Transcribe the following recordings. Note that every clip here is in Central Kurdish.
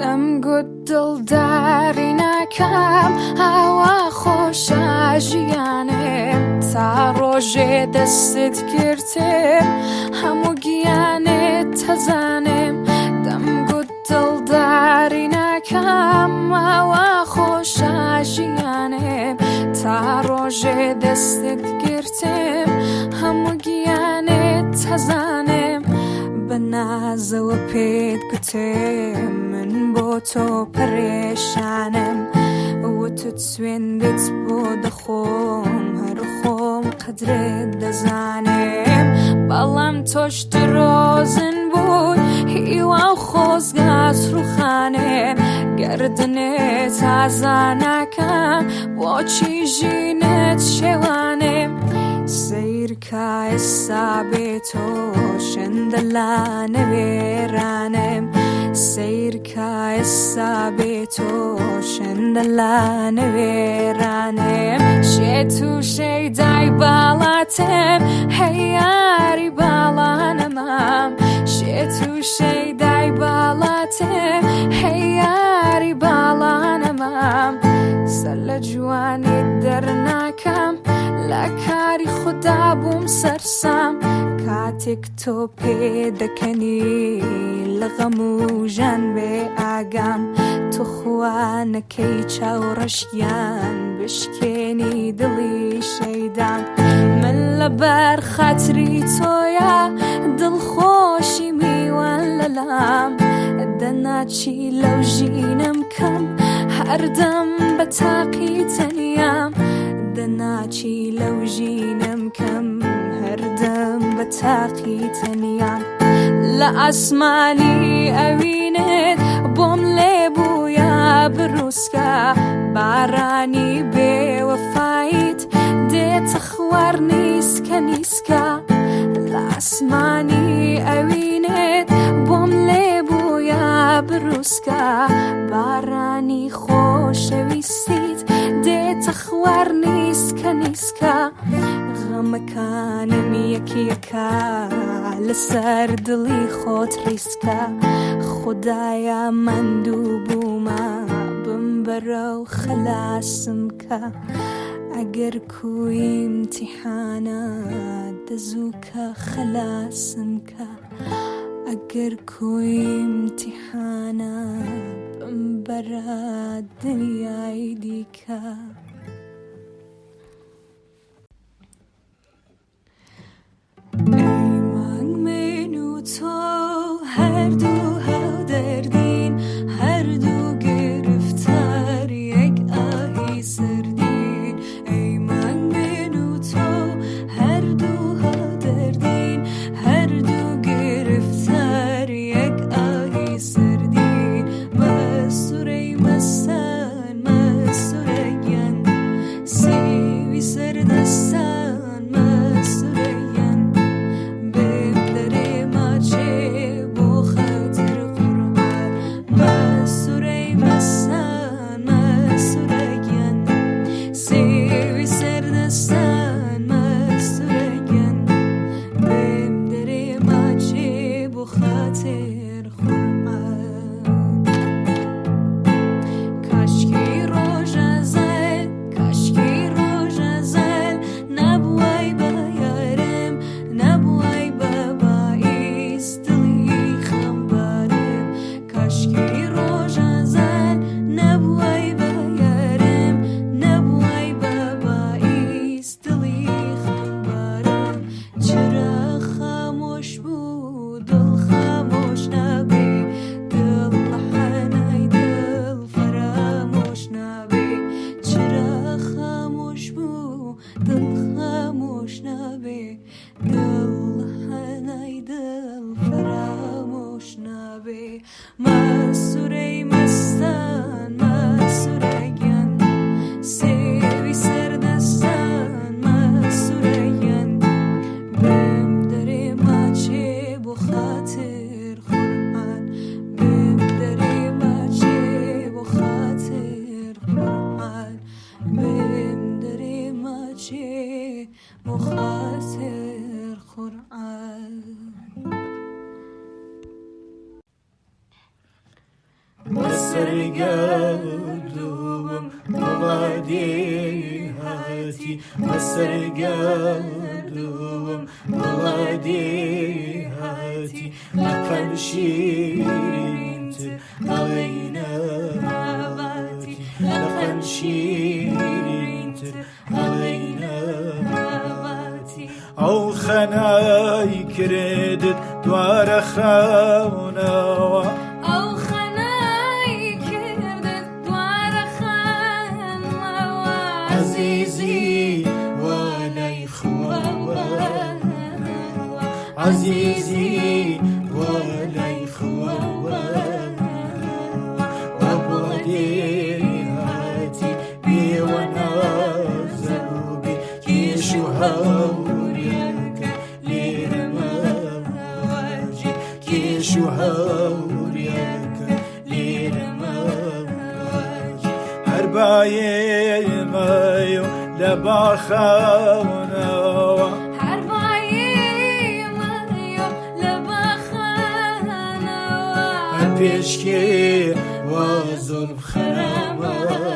دەمگوت دڵداری ناکەم ئاوا خۆشە ژیانێ تا ڕۆژێ دەستت گرتێ هەموو گیانێ تەزانێم دەمگوت دڵداری ناکەم ئاوا خۆشە ژیانێ تا ڕۆژێ دەستت گرتێم هەموو گیانێ تەزانێم بە نازەوە پێت گوتێم من بۆ تۆ پەرێشانم وتت سوێندت بۆ دەخۆم هەر خۆم قەدرت دەزانم بەڵام تۆش درۆزن بووی هیوا و خۆزگات ڕوخانێ گەردنێ تازا ناکەم بۆچی ژینت شێوانێ سەیرکە ئێستا بێ تۆ چەندە لا نەوێرانم سەیرکە ئێستا بێ تۆ چەندە لا نەوێرانم شێت و شەیدای باڵاتم هەی یاری باڵا نەمام شێت و شەیدای باڵاتم هەی یاری باڵا نەمام سەر لە جوانی دەرناکەم لە کاری خودا بووم سەرسام کاتێک تۆ پێ دەکەنی لە غەم و ژان بێ ئاگام توخوا نەکەی چاو ڕەشیان بشکێنی دڵی شەیدان من لەبەر خاتری تۆیا دڵخۆشی میوان لەلام دەناچی لەو ژینم کەم هەردەم بە تاقی تەنیام دەناچی لەو ژینم کەم هەردەم بە تاقی تەنیام لە ئاسمانی ئەوینت بۆم لێ بوویا بروسکە بارانی بێوەفایت دێتە خوار نیسکە نیسکە لە ئاسمانی ئەوینت بۆم لێ بوویا بروسکە بارانی خۆشەویستیت دێتە خوار نیسکە نیسکە غەمەکانم یەک یەکە لەسەر دڵی خۆت ڕیسکە خودایە مەندوو بوومە بمبەرە و خەلاسم کە ئەگەر کوی ئیمتیحانە دەزووکە خەلاسم کە ئەگەر کوی ئیمتیحانە بمبەرە دنیای دیکە. ئەی مانگ من و تۆ هەردوو هاودەردین هەردوو گرفتار یەک ئاهی سەردین ئەی مانگ من و تۆ هەردوو هاودەردین هەردوو گرفتار یەک ئاهی سەردین مەسوورەی مەستان مەسوورە گیان سێوی سەر دەستان مەسوورە گیان بێم دەرێ ماچێ بۆ خاتر قورئان مەسوورەی مەستان مەسوورە گیان سێوی سەر دەستان مەسوورە گیان بێم دەرێ ماچێ بۆ خاتر قورئان کاشکی ڕۆژ ئەزەل کاشکی ڕۆژ ئەزەل نەبووای بە یارم نەبووای بە بائیس دڵی خەمبارم کاشکی ڕۆژ ئەزەل نەبووای بە یارم نەبووای بە بائیس دڵی خەمبارم چرا خامۆش بوو دڵ خامۆش نابێ دڵ لە حەنای دڵ فەرامۆش نابێ چرا خامۆش بوو دڵ خامۆش نابێ دڵ لە حەنای دڵ فەرامۆش نابێ مەسوورەی مەستان مەسوورە گیان سێوی سەر دەستان مەسوورە گیان بێم دەرێ ماچێ بۆ خاتر قورئان بێم دەرێ ماچێ بۆ خاتر قورئان بێم دەرێ ماچێ بۆ خاتر قورئان. وەسەرگەردووم وڵا دێهاتی، وەسەرگەردووم وڵا دێهاتی، لەقەن شیرینتر ئەڵێی نەباتی، لەقەن شیرینتر ئەڵێی نەباتی. ئەو خەنای کردت دوارە خەونەوە، ئەو خەنای کردت دوارە خەونەوە. عەزیزی وەلای خوا وەرەوە، عەزیزی وەلای خوا وەرەوە. وە دێهاتی بێوە نازەوبی، کێش و هەوریەکە لێرە مەواجی، کێش و هەوریەکە لێرە مەواجی. هەر بایێمەیۆ لە باخەونەوە، هەر بایێمەیۆ لە باخەونەوە. هەر پێشکێ وا زۆر خەرامەوە،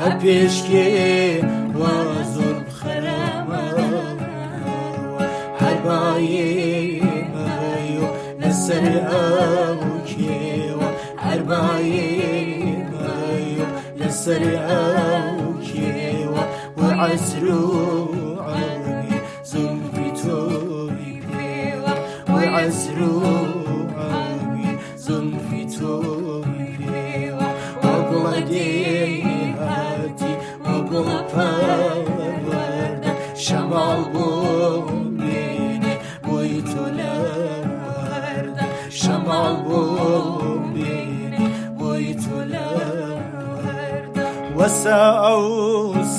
هەر پێشکێ وا زۆر خەرامەوە. هەر بایێمەیۆ لەسەر ئەو کێوە، هەر بایێمەیۆ لەسەر ئەو کێوە. وعەسر و عەوی زولفی تۆی پێوە، وعەسر و عەوی زولفی تۆی پێوە. وەگوڵە دێهاتی وەگوڵە پەروەردە، شەماڵ بۆ بێنێ بۆی تۆ لە هەردە، شەماڵ بۆ بێنێ بۆی تۆ لە هەردە. وەسا ئەو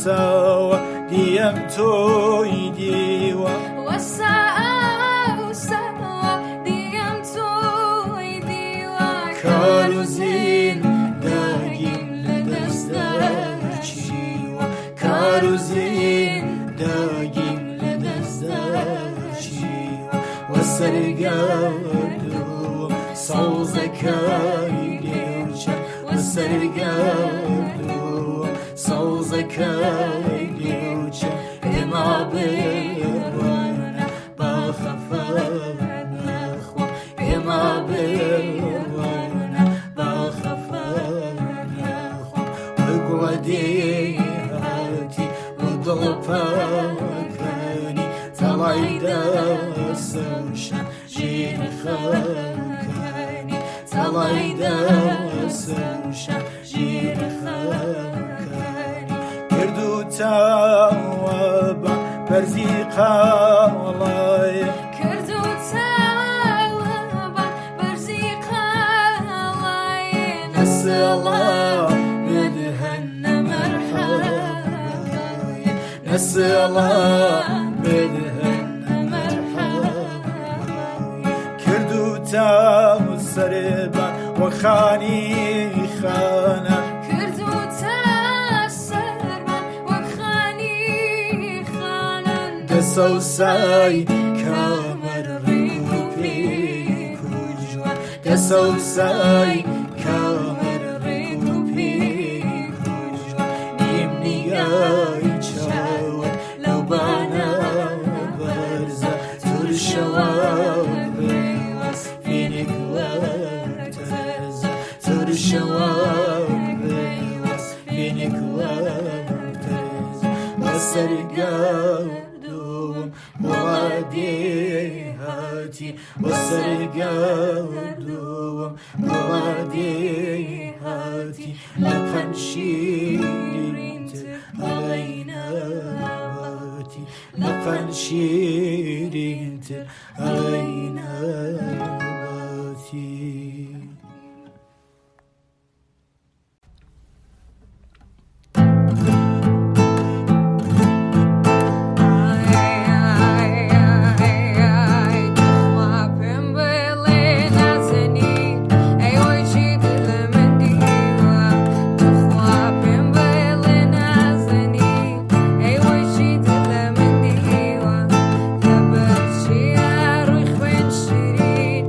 ساوە دیەم تۆی دیوە، وەسا ئەو ساوە دیەم تۆی دیوە. کار و زیندەگیم لە دەست دەرچیوە، کار و زیندەگیم لە دەست دەرچیوە. وەسەرگەردووم سەوزەکەی لێوچە، وەسەرگەردووم سەوزەکەی لێوچە. ئێمە بڕوانە با خەفەت نەخوا، ئێمە بڕوانە با خەفەت نەخوا. وەی گوڵە دێهاتی وە دڵ پاکانی، تەڵای دەسەوشان ژێر خەکانی، تەڵای دەسەوشان ژێر خەکانی. کردو تاوە بە بەرزی قاڵای، کردو تاوە بە بەرزی قاڵای. نەسڵا بدهن مەرحەبای، نەسڵا بدهن مەرحەبای. کردو تاو سەربان وەخانی خانە، کردو تا سەربان وەک خانی خانن. دەسەوسای کامەر ڕێک و پێک و جوان، دەسەوسای کامەر ڕێک و پێک و جوان. نیم نیگای چاوت لەو بانە بەرزە، تورشەوە ڕێوەس فینک وەک تەرزە، تورشەوە ڕێوەس فینک وەک تەرزە. وەسەرگەردووم وڵا دێهاتی، وەسەرگەردووم وڵا دێهاتی، لەقەن شیرینتر ئەڵێی نەباتی، لەقەن شیرینتر ئەڵێی نەباتی. ئای ئای ئای ئای تخوا پێم بڵێ نازەنین، ئەی وەی چی دڵە من دیوە. تخوا پێم بڵێ نازەنین، ئەی وەی چی دڵە من دیوە. لەبەر چییە ڕووی خوێن شیرین؟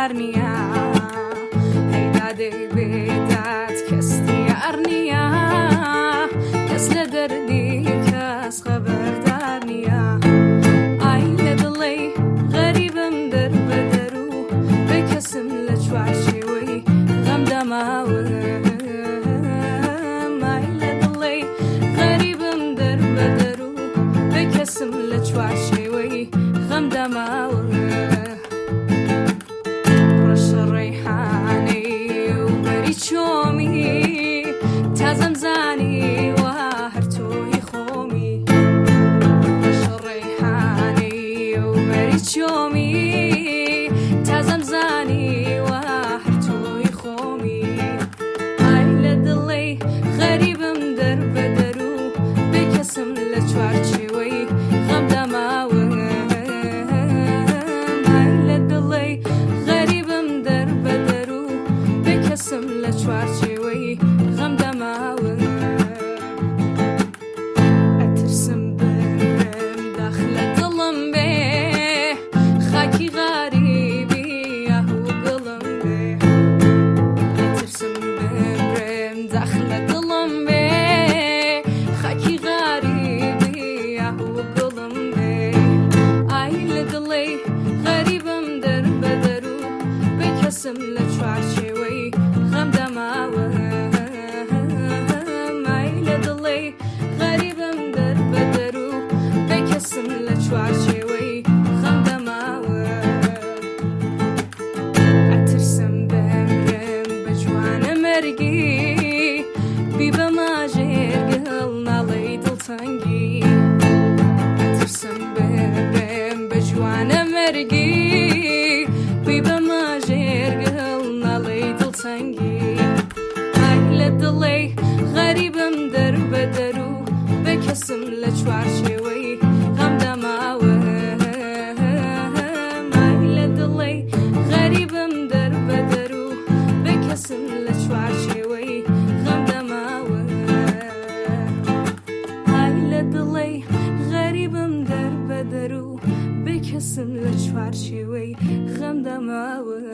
دیار نییە هەی دادەی بێداد کەس دیار نییە کەس لە دەردی کەس خەبەردار نییە ئای لە دڵەی غەریبم دەربەدەر و بێکەسم لە چوارچێوەی غەم داماوم ئای لە دڵەی غەریبم دەربەدەر و بێکەسم لە چوارچێوەی غەم داماوم ڕەشە ڕەیحانەی و بەری چۆمی تازەم زانی وا هەر تۆی خۆمی ڕەشە ڕەیحانەی و بەری چۆمی تازەم زانی وا هەر تۆی خۆمی ئای لە دڵەی غەریبم دەربەدەر و بێکەسم لە چوارچێوەی غەم داماوم ئای لە دڵەی غەریبم دەربەدەر و بێکەسم لە چوارچێوەی غەم داماوم ئەترسم بمرم داخ لە دڵم بێ خاکی غەریبی ئاه و گڵم بێ ئەترسم بمرم داخ لە دڵم بێ خاکی غەریبی ئاه و گڵم بێ ئای لە دڵەی غەریبم دەربەدەر و بێکەسم لە چوارچێوەی غەم داماوم ئای لە دڵەی غەریبم دەربەدەر و بێکەسم لە چوارچێوەی غەم داماوم ئەترسم بمرم بە جوانە مەرگی بیبەمە ژێر گڵ ناڵەی دڵتەنگی ئەترسم بمرم بە جوانە مەرگی بیبەمە ژێر گڵ ناڵەی دڵتەنگی ئای لە دڵەی غەریبم دەربەدەر و بێکەسم لە چوارچێوەی غەم داماوم ئای لە دڵەی غەریبم دەربەدەر و بێکەسم لە چوارچێوەی غەم داماوم ئای لە دڵەی غەریبم دەربەدەر و بێکەسم لە چوارچێوەی غەم داماوم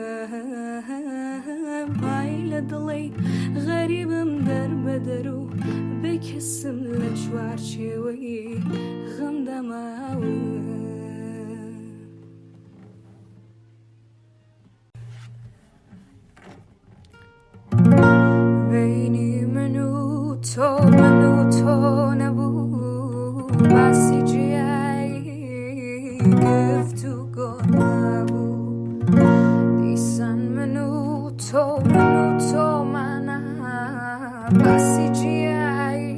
ئای لە دڵەی غەریبم دەربەدەر و بێکەسم لە چوارچێوەی غەم داماوم. بینی من و تۆ من و تۆ نەبوو باسی جیایی گفت و گۆ نەبوو دیسان من و تۆ من و تۆ مانا باسی جیایی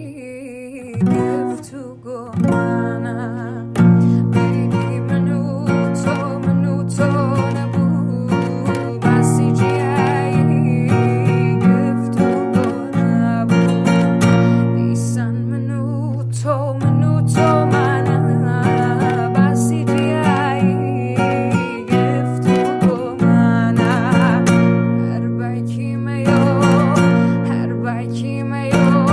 گفت و گۆ مانا بینی من و تۆ من و تۆ نەبوو باسی جیایی گفت و گۆ نەبوو دیسان من و تۆ من و تۆ مانا باسی جیایی گفت و گۆ مانا هەر باکی مەیۆ هەر باکی مەیۆ.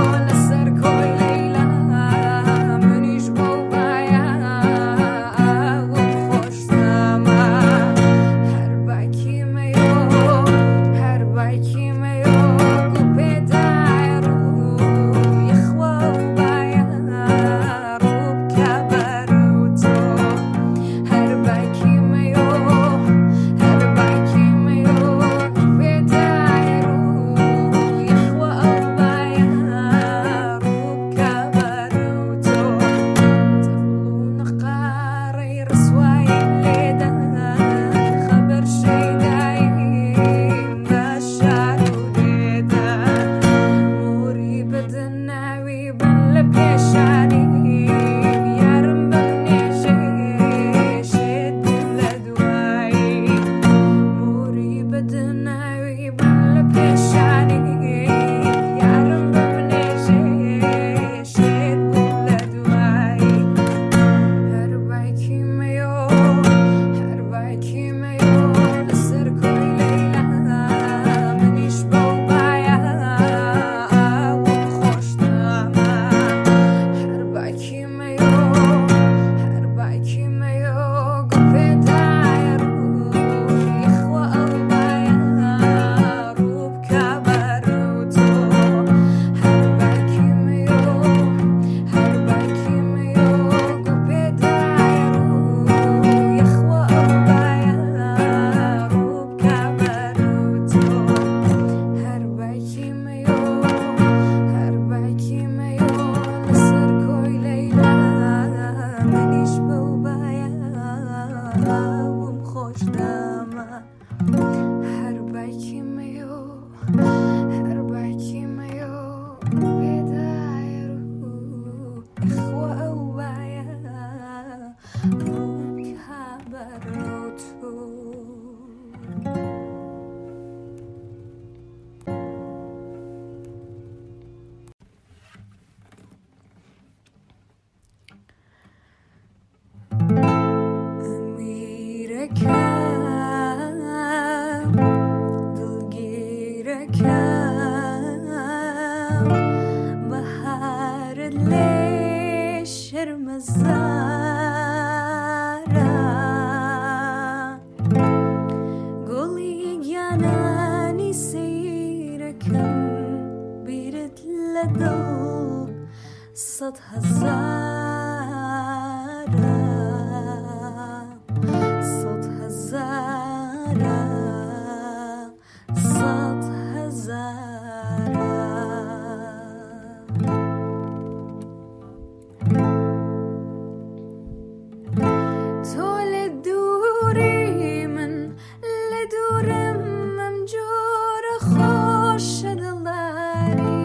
دوورم ئەم جۆرە خۆشە دڵداری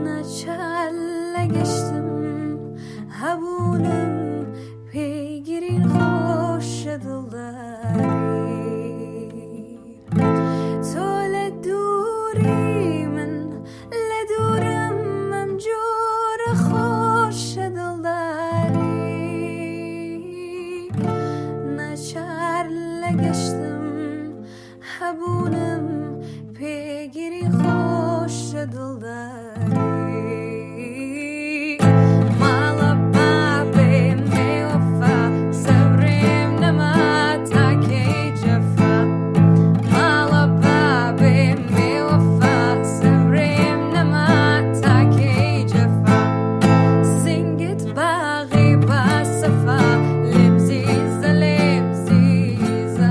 ناچار لە گەشتم هەبوونم پێگیری خۆشە دڵداری تۆ لە دووری من لە دوورم ئەم جۆرە خۆشە دڵداری ناچار لە گەشتم هەبوونم پێگیری خۆشە دڵداری ماڵە بابێ بێوەفا سەبرێم نەما تا کەی جەفا ماڵە بابێ بێوەفا سەبرێم نەما تا کەی جەفا سنگت باغی باسەفا لێم زیزە لێم زیزە.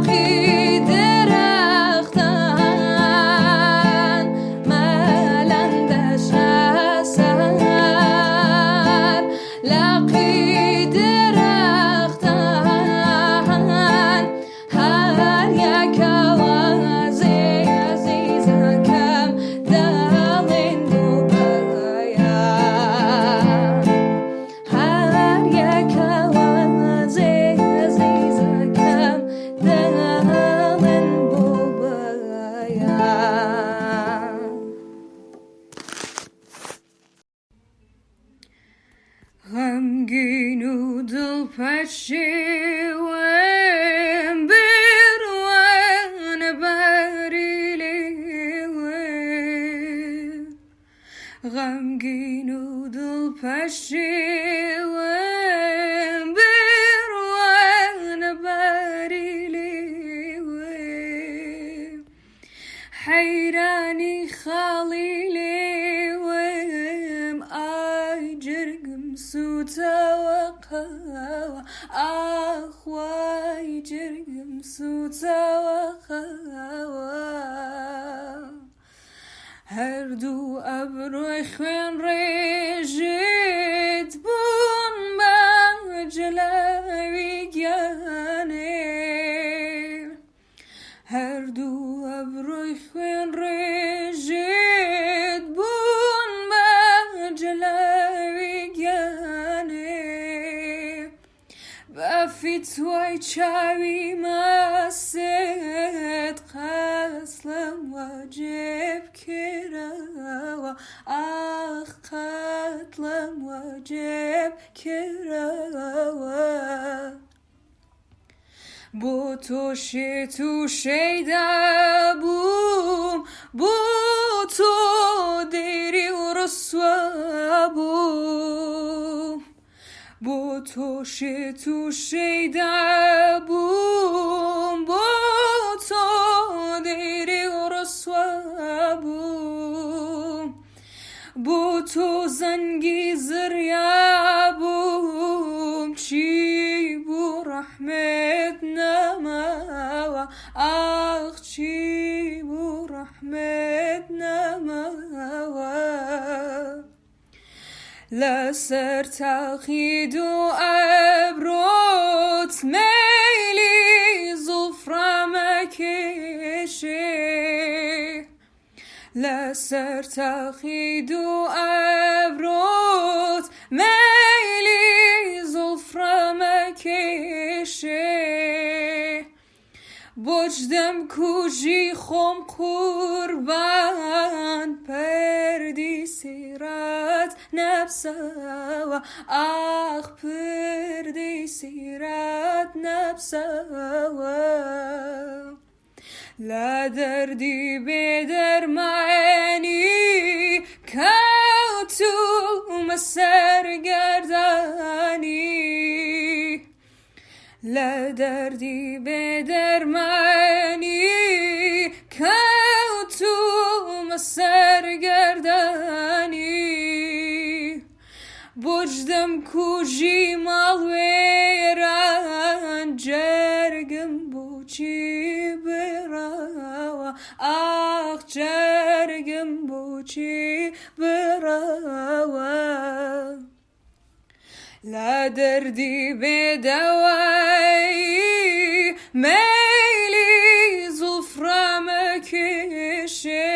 لەقی درەختان مەلەندەش لەسەر لەقی درەختان هەر یەکەوە ئەزیزەکەم دەڵێن بۆ بەیان هەر یەکەوە ئەزیزەکەم دەڵێن بۆ بەیان. غەمگین و دڵپەشێوم بڕوانە بەری لێوم غەمگین و دڵپەشێوم بڕوانە بەری لێوم حەیرانی خاڵی لێوم ئای جەرگم سووتاوە قاوە ئاخ وای جەرگم سووتاوە قاوە هەردوو ئەبرۆی خوێن ڕێژت بوون بە جەلاوی گیانێ هەردوو ئەبرۆی خوێن ڕێژت بوون بە جەلاوی گیانێ بە فیتوای چاوی مەست قەسڵم وەجێب کراوە ئاخ قەتڵم وەجێب کراوە بۆ تۆ شێت و شەیدا بووم بۆ تۆ دێری و ڕسوا بووم بۆ تۆ شێت و شەیدا بووم بۆ تۆ دێری و ڕسوا بووم بۆ تۆ زەنگی زریا بووم چی بوو ڕەحمت نەماوە ئاخ چی بوو ڕەحمت نەماوە لەسەر تاقی دوو ئەبرۆت مەیلی زوڵفڕامەکێشێ لەسەر تاقی دوو ئەبرۆت مەیلی زوڵفڕامەکێشێ بۆچ دەمکوژی خۆم قوربان پردی سیرات نەپساوە ئاخ پردی سیرات نەپساوە لە دەردی بێدەرمانی کەوتوومە سەرگەردانی لە دەردی بێدەرمانی کەوتوومە سەرگەردانی بۆچ دەمکوژی ماڵوێران جەرگم بۆچی بڕاوە ئاخ جەرگم بۆچی بڕاوە لە دەردی بێدەوایی مەیلی زوڵفڕامەکێشێ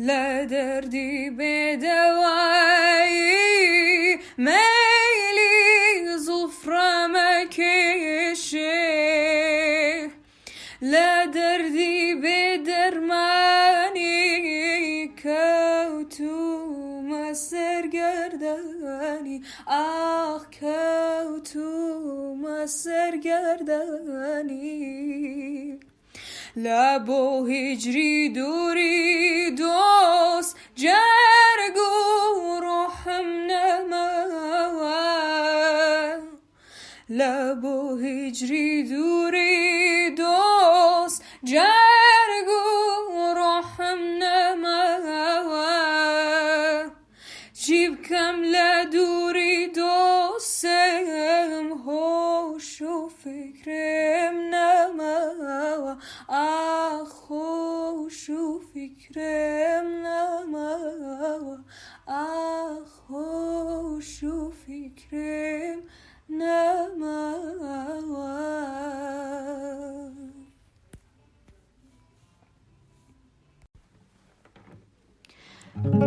لە دەردی بێدەوایی مەیلی زوڵفڕامەکێشێ لە دەردی بێدەرمانی کەوتوومە سەرگەردانی ئاخ کەوتوومە سەرگەردانی لە بۆ هیجری دووری دۆست جەرگ و ڕۆحم نەماوە لە بۆ هیجری دووری دۆست جەرگ و ڕۆحم نەماوە چی بکەم لە دووری دۆستم هۆش و فکرم ئاخۆش و فیکرم نەماوە ئاخۆش و فیکرم نەماوە.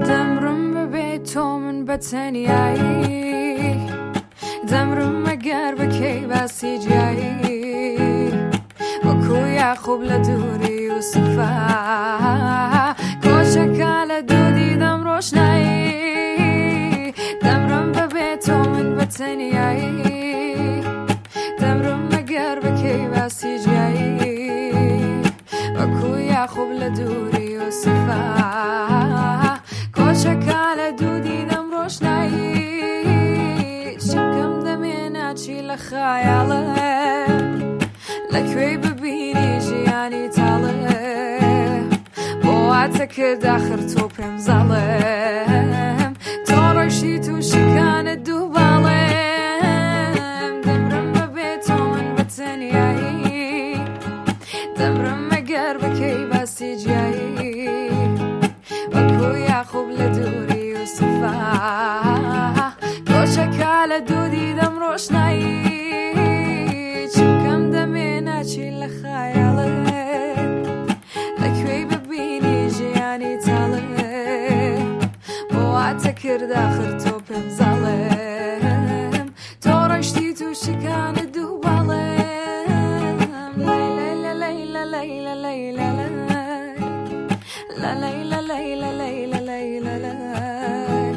دەمرم بەبێ تۆ من بە تەنیایی دەمرم مەگەر بکەی باسی جیایی وەکو یاخوب لە دووری یوسفا کۆچەکە لە دوو دیدەم ڕۆشنایی دەمرم بەبێ تۆ من بە تەنیایی دەمرم مەگەر بکەی باسی جیایی وەکو یاخوب لە دووری یوسفا کۆچەکە لە دوو دیدەم ڕۆشنایی چکەم دەمێ ناچی لە خایاڵێ لەکوێی ببینی ژیانی تاڵێ بۆ واتە کرد ئاخر تۆ پێم زاڵێم تۆ ڕۆیشتیت و شکانت دوو باڵێم دەمرم بەبێ تۆ من بە تەنیایی دەمرم مەگەر بکەی باسی جیایی وەکو یاخوب لە دووری یوسفا کۆچەکە لە دوو دیدەم ڕۆشنایی چکەم دەمێ ناچی لە خایاڵێ لەکوێی ببینی ژیانی تاڵێ بۆ واتە کرد ئاخر تۆ پێم زاڵێم تۆ ڕۆیشتیت و شکانت دوو باڵێم لای لای لە لای لە لای لە لای لە لای لە لای لە لای لە لای لە لای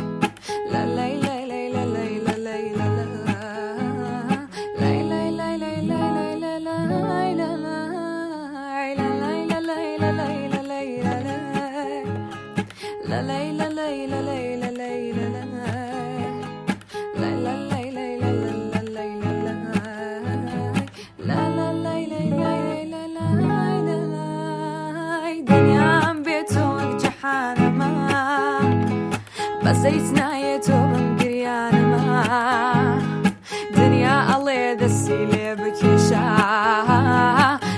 لە لای لە لای لای لە لای لە لای لە لای لای لای لای لای لای لای لە لای لە لای لە لای لە لای لە لای لە لای لە لای لە لای لە لای لە لای لە لای لای لای لە لای لە لای لە لە لای لای لای لای لای لە لای دنیام بێ تۆ وەک جەحانەمە بەزەیت نایێ تۆ بم گریانەمە دنیا ئەڵێ دەستی لێ بکێشە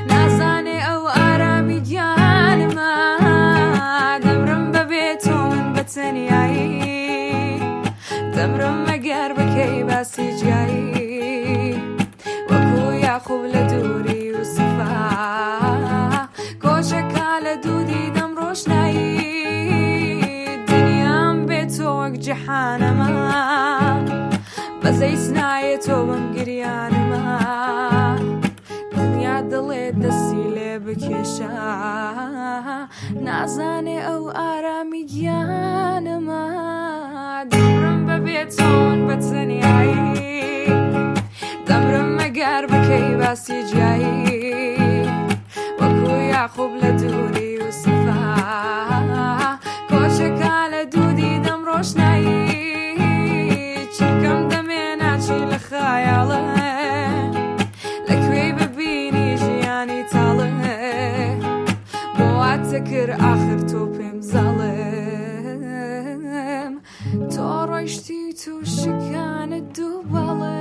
نازانێ ئەو ئارامی گیانمە دەمرم بەبێ تۆ من بە تەنیایی دەمرم مەگەر بکەی باسی جیایی وەکو یاخوب لە دووری یوسفا کۆچەکە لە دوو دیدەم ڕۆشنایی دنیام بێ تۆ وەک جەحانەمە بەزەیت نایێ تۆ بم گریانەمە دنیا دڵێ دەستی لێ بکێشە نازانێ ئەو ئارامی گیانەمە دەمرم بەبێ تۆ من بە تەنیایی دەمرم مەگەر بکەی باسی جیایی وەکو یاخوب لە دووری یوسفا کۆچەکە لە دوو دیدەم ڕۆشنایی چکەم دەمێ ناچی لە خایاڵێ لەکوێی ببینی ژیانی تاڵێ بۆ واتە کرد ئاخر تۆ پێم زاڵێم تۆ ڕۆیشتیت و شکانت دوو باڵێ.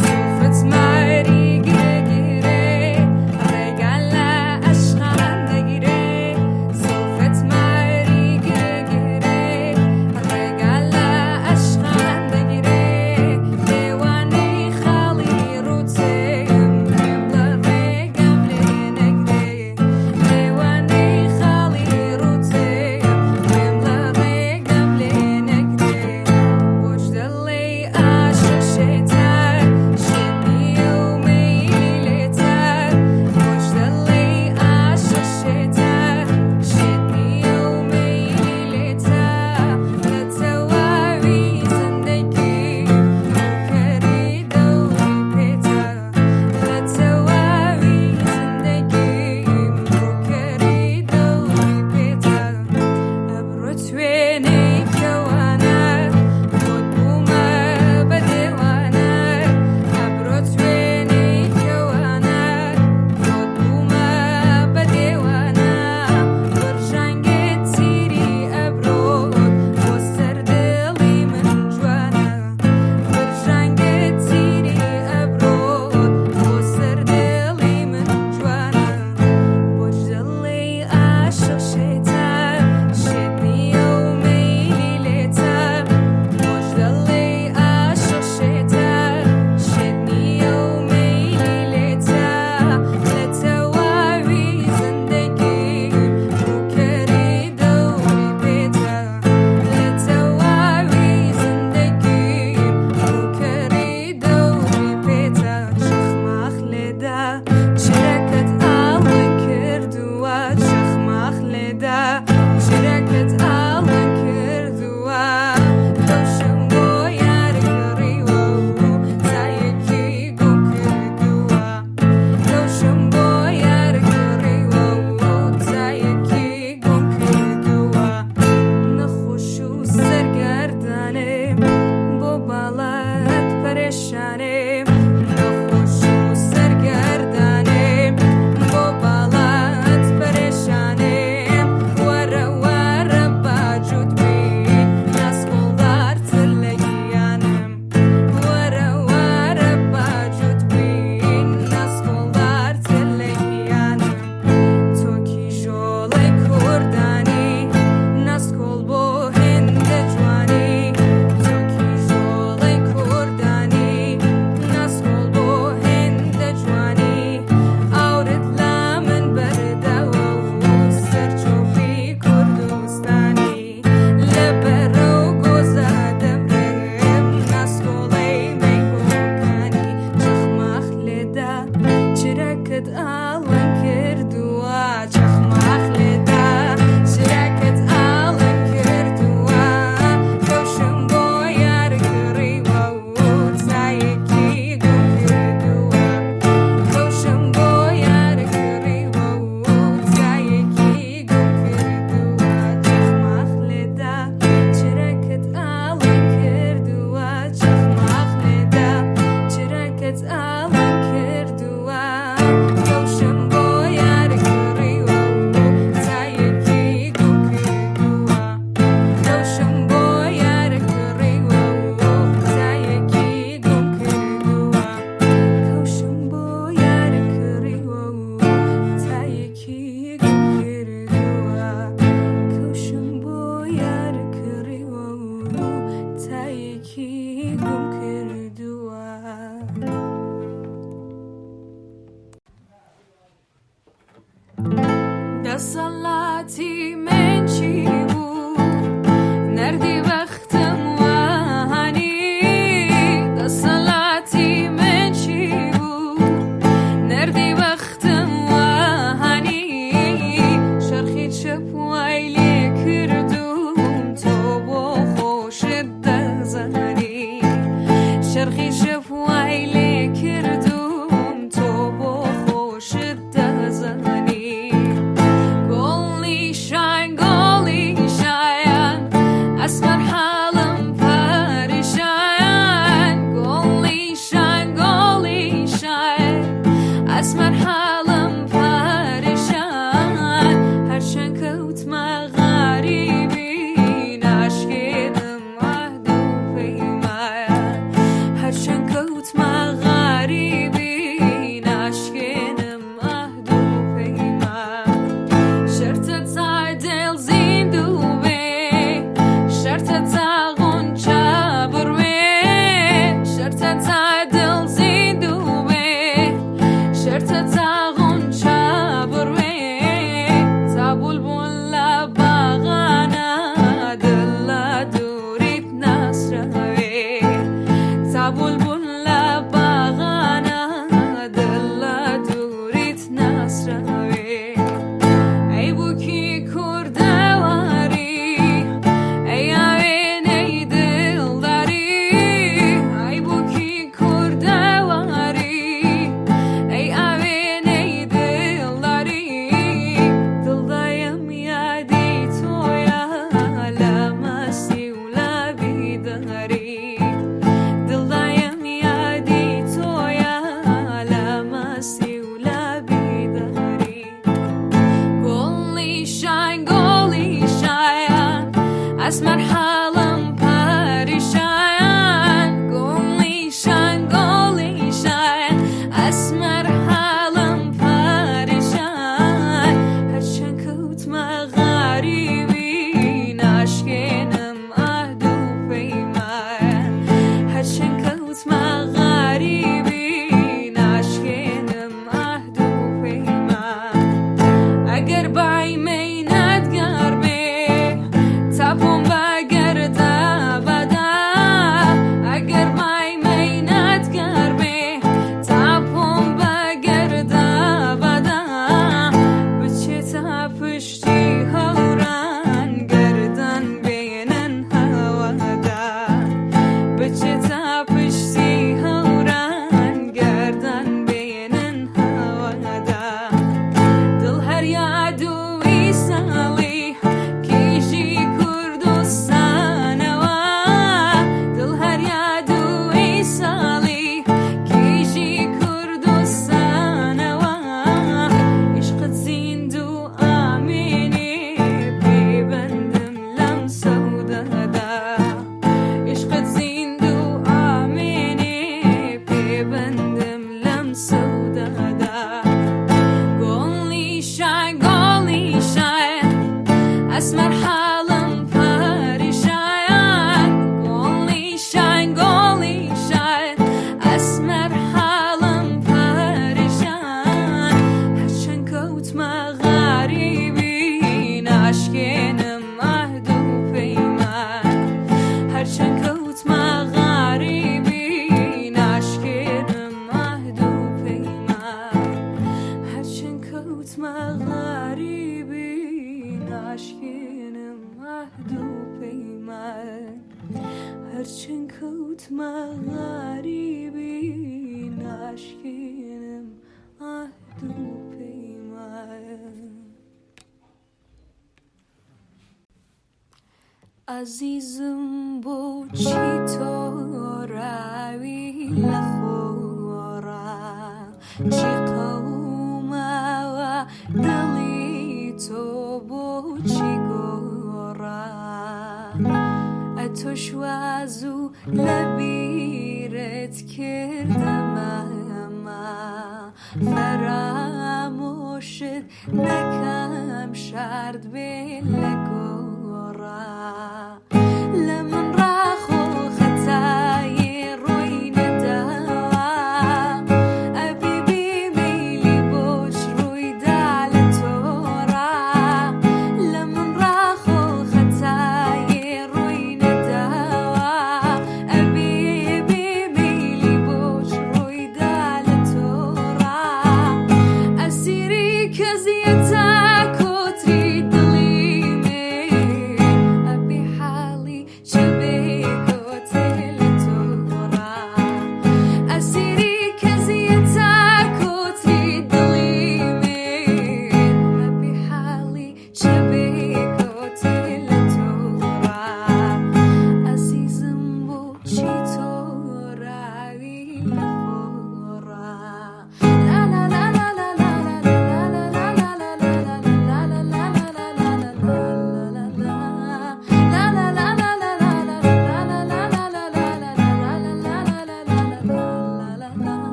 زوڵفت ماری گرێ گرێ ڕێگا لە ئەشقان دەگرێ زوڵفت ماری گرێ گرێ. دەسەڵاتی من چی بوو نەردی بەختم وانی دەسەڵاتی من چی بوو نەردی بەختم وانی شەرخی چەپ وای لێ کردووم تۆ بۆ خۆشت دەزانی شەرخی چەپ وای لێ کردووم تۆ بۆ خۆشت دەزانی گوڵی شان گوڵی شایان ئەسمەر حاڵم پەریشان گوڵی شان گوڵی شایان ئەسمەر حاڵم پەریشان هەرچەند کەوتمە غەریبی ناشکێنم عەهد و پەیمان هەرچەند کەوتمە غەریبی ناشکێنم عەهد و پەیمان شەرتە تا دڵ زیندوو بێ شەرتە تا غونچە بڕوێ شەرتە تا دڵ زیندوو بێ شەرتە تا غونچە بڕوێ تا بولبول لە باغانە دڵ لە دووریت ناسراوێ تا بولبول لە باغانە دڵ لە دووریت ناسراوێ ئەی بووکی کوردەواری ئەی ئاوێنەی دڵداری ئەی بووکی کوردەواری ئەی ئاوێنەی دڵداری دڵدایم یادی تۆیە لە مەستی و لە بیداری دڵدایم یادی تۆیە لە مەستی و لە بیداری گوڵی شان گوڵی شایان ئەسمەر حاڵم پەریشان گوڵی شان گوڵی شایان ئەسمەر حاڵم پەریشان هەرچەند کەوتمە غەریبی ناشکێنم عەهد و پەیمان هەرچەند کەوتمە غەریبی ناشکێنم عەهد و پەیمان ئەگەر بای مەینەت گەڕبێ تا بۆم بەگەردە بەدا ئەگەر بای مەینەت گەڕبێ تا بۆم بەگەردە بەدا بچێتە پشتی هەوران گەردن بێنن هەوەدا بچێتە پشتی هەوران گەردن بێنن هەوەدا دڵ هەر یاد و ویساڵی کیژی کوردستانەوە دڵ هەر یاد و ویساڵی کیژی کوردستانەوە عیشقت زیندوو ئامێنێ پێبەندم لەم سەودادا عیشقت زیندوو ئامێنێ پێبەندم لەم سەودادا گوڵی شای گوڵی شای ئەسمەر حاڵم پەریشان گوڵی شای گوڵی شای ئەسمەر حاڵم پەریشان هەرچەند کەوتمە غەریبی ناشکێنم عەهد و پەیمان هەرچەند کەوتمە غەریبی ناشکێنم عەهد و پەیمان هەرچەند کەوتمە غەریبی ناشکێنم عەهد و پەیمان هەرچەند کەوتمە غەریبی ناشکێنم عەهد و پەیمان. ئازیزم بۆچی تۆ ڕاوی لە خۆڕا چی قەوماوە دڵی تۆ بۆچی گۆڕا ئەتۆش وازوو لە بیرت کردم ئەما فەرامۆشت نەکەم شارد بێ لە گۆڕا لە من ڕاخۆ خەتایێ ڕووی نەداوە ئەبی بێ مەیلی بۆچ ڕووی دا لە تۆڕا.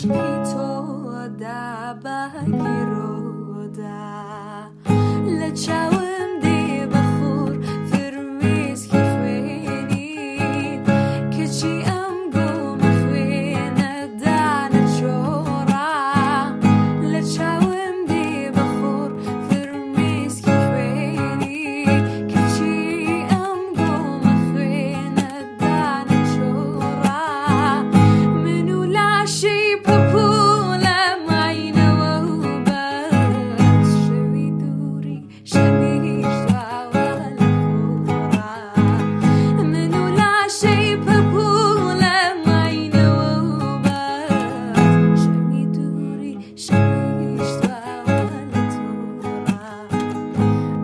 عەشقی تۆدا بە گیرۆدا، لە چاوم دێ بە خوڕ فرمێسکی خوێنی، کەچی ئەم گۆمە خوێنە دانەچۆڕا. لە چاوم دێ بە خوڕ فرمێسکی خوێنی، کەچی ئەم گۆمە خوێنە دانەچۆڕا. من و لاشەی پەپوولە ماینەوە و بەس، شەوی دووری شەویش داوە لە خۆڕا. من و لاشەی پەپوولە ماینەوە و بەس، شەوی دووری شەویش داوە لە تۆڕا.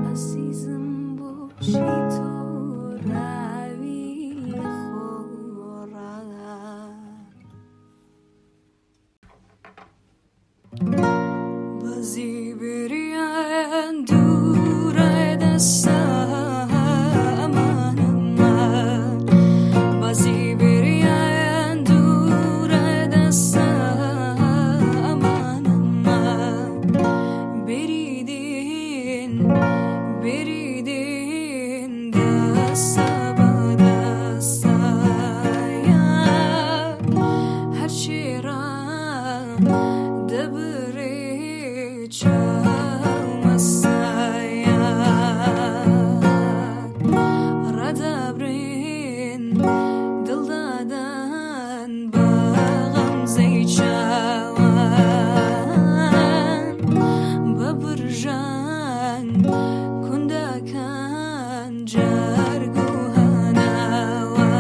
ئەزیزم بۆچی تۆ ڕاوی لە خۆڕا؟ بەزی بریان دوورە دەسە ئەمانەمە، بەزی بریان دوورە دەسە ئەمانەمە. بریدین بریدین دەسە بە دەسەیە، هەرچی ڕا دەبرێ چاومەسایە، ڕادەبرین دڵدادان بە غەمزەی چاوان، بە برژان کوندەکان جەرگ و هەناوە.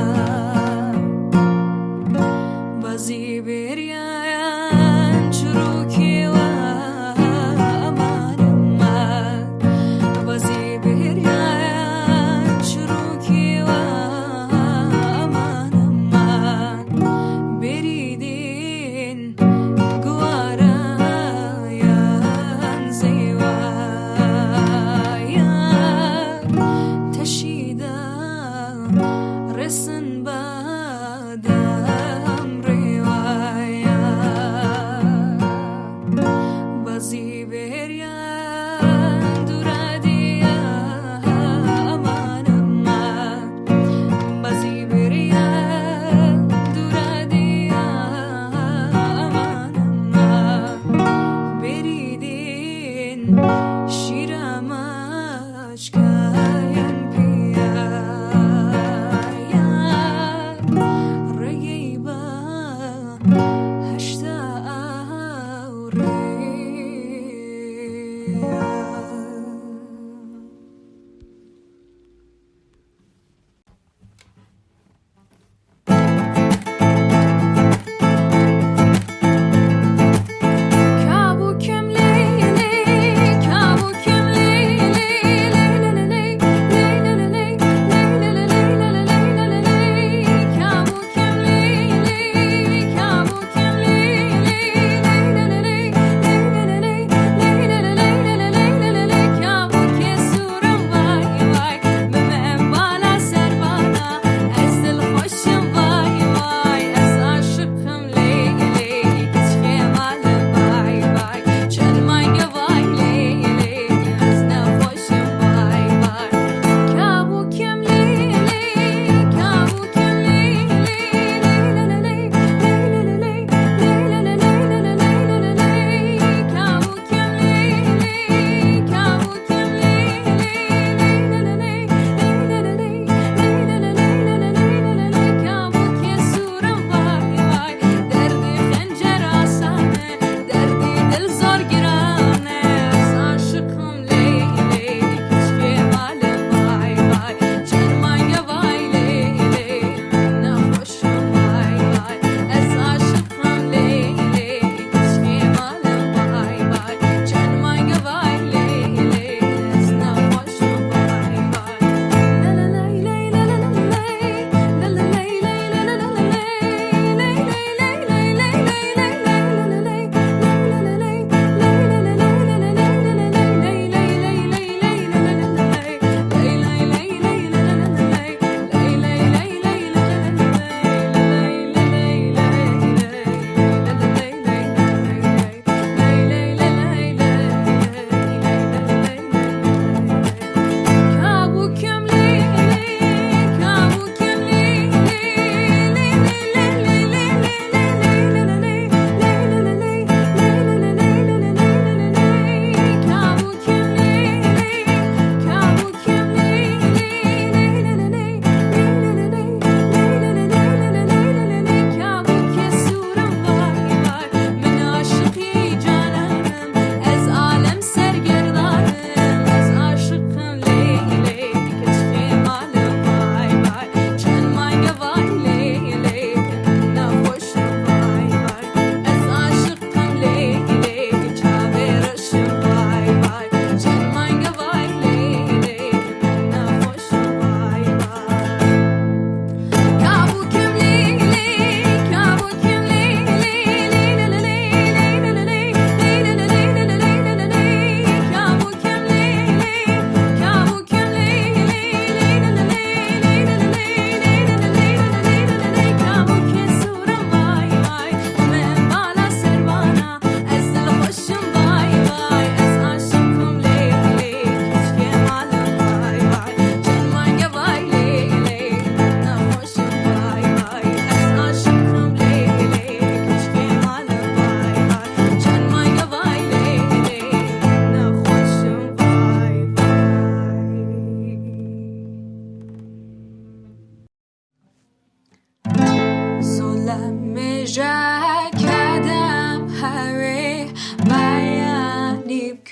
بەزی بێریان چروکیوە ئەمانەمە، بەزی بێریان چروکیوە ئەمانەمە. بێریدین گوارایان زیوایە، تەشیدا ڕێسن بەدەم ڕێوایە. بەزی بێریان دوورادیە ئەمانەمە، بەزی بێریان دوورادیە ئەمانەمە. بێریدین شیرەمەچکایان پیایە، ڕێگەی بە هەشتا ئاوڕێیە. کابوکم لیلی کابوکم لیلی لیلی لیلی لیلی لیلی لیلی کابوکم لیلی کابوکم.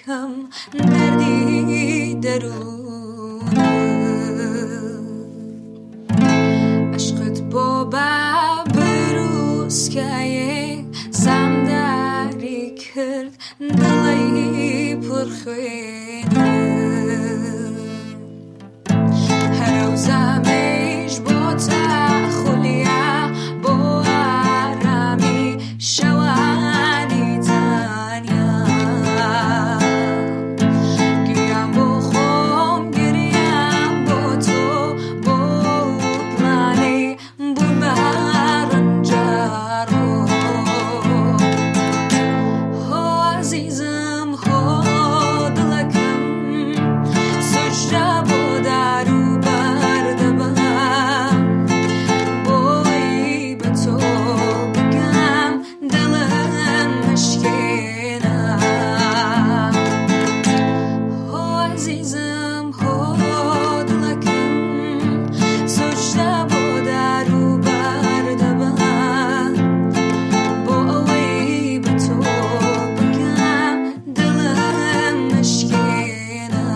دڵەکەم دەردی دەروونم عشقت بۆ بە بروسکەیێ زامداری کرد دڵی پڕ خوێنم هەرەو زامەیش بۆتە خولیا بۆ ئارامی شەوانی تەنیا گریان بۆ خۆم گریان بۆ تۆ بۆ دڵانەی بوون بە ڕەنجەڕۆ هۆ ئازیزم هۆ دڵەکەم سوجدە بۆ دار و بەر دەبەم بۆی بە تۆ بگەم دڵم مشکێنە هۆ ئازیزم هۆ دڵەکەم سوجدە بۆ دار و بەر دەبەم بۆ ئەوەی بە تۆ بگەم دڵم مشکێنە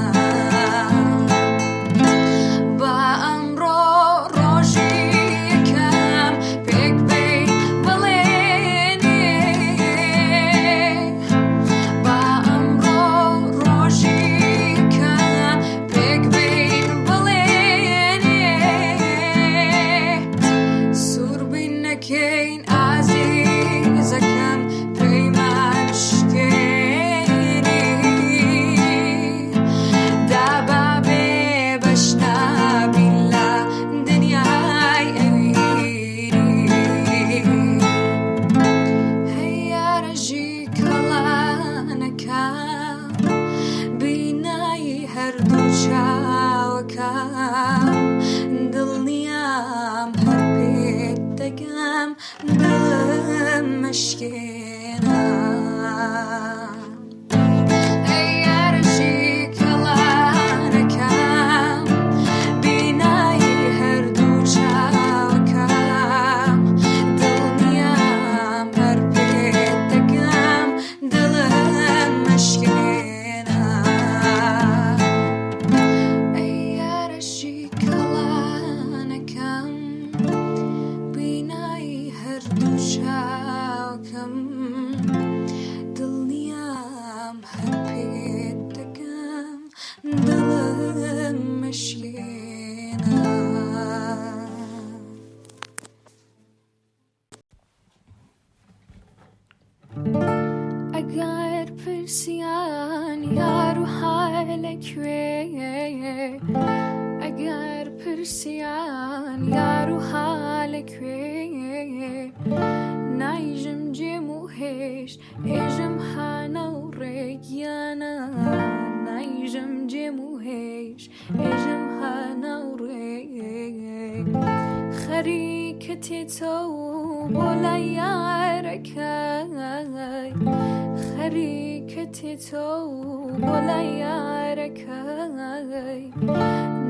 با ئەمڕۆ ڕۆژی یەکەم پێک بێی بەڵێنێ با ئەمڕۆ ڕۆژی یەکەم پێک بێین بەڵێنێ سوور بین نەکەین ئازیزەکەم پەیمان شکێنی دابا بێ بەش نابین لە دنیای ئەوینی هەی یارەژی کەڵانەکەم بینایی هەردوو چاوەکەم دڵنیام هەر پێت دەگەم دڵم مشکێنە ئەی یارەژی کەڵانەکەم بینایی هەردوو چاوەکەم دڵنیام هەر پێت دەگەم دڵم مشکێنە ئەی یارەژی کەڵانەکەم بینایی هەردوو چاوەکەم دڵنیام هەر پێت دەگەم دڵم مشکێنە. ئەگەر پرسیان یار و حالەکوێ ئەگەر پرسیان یار و حالەکوێ نایژم جێم و هێشت ئێژم هانە و ڕێگیانە نایژم جێم و هێشت ئێژم هانە و ڕێ خەریکە تێتە و بۆ لای یارەکەی خەریکە تێتە و بۆ لای یارەکەی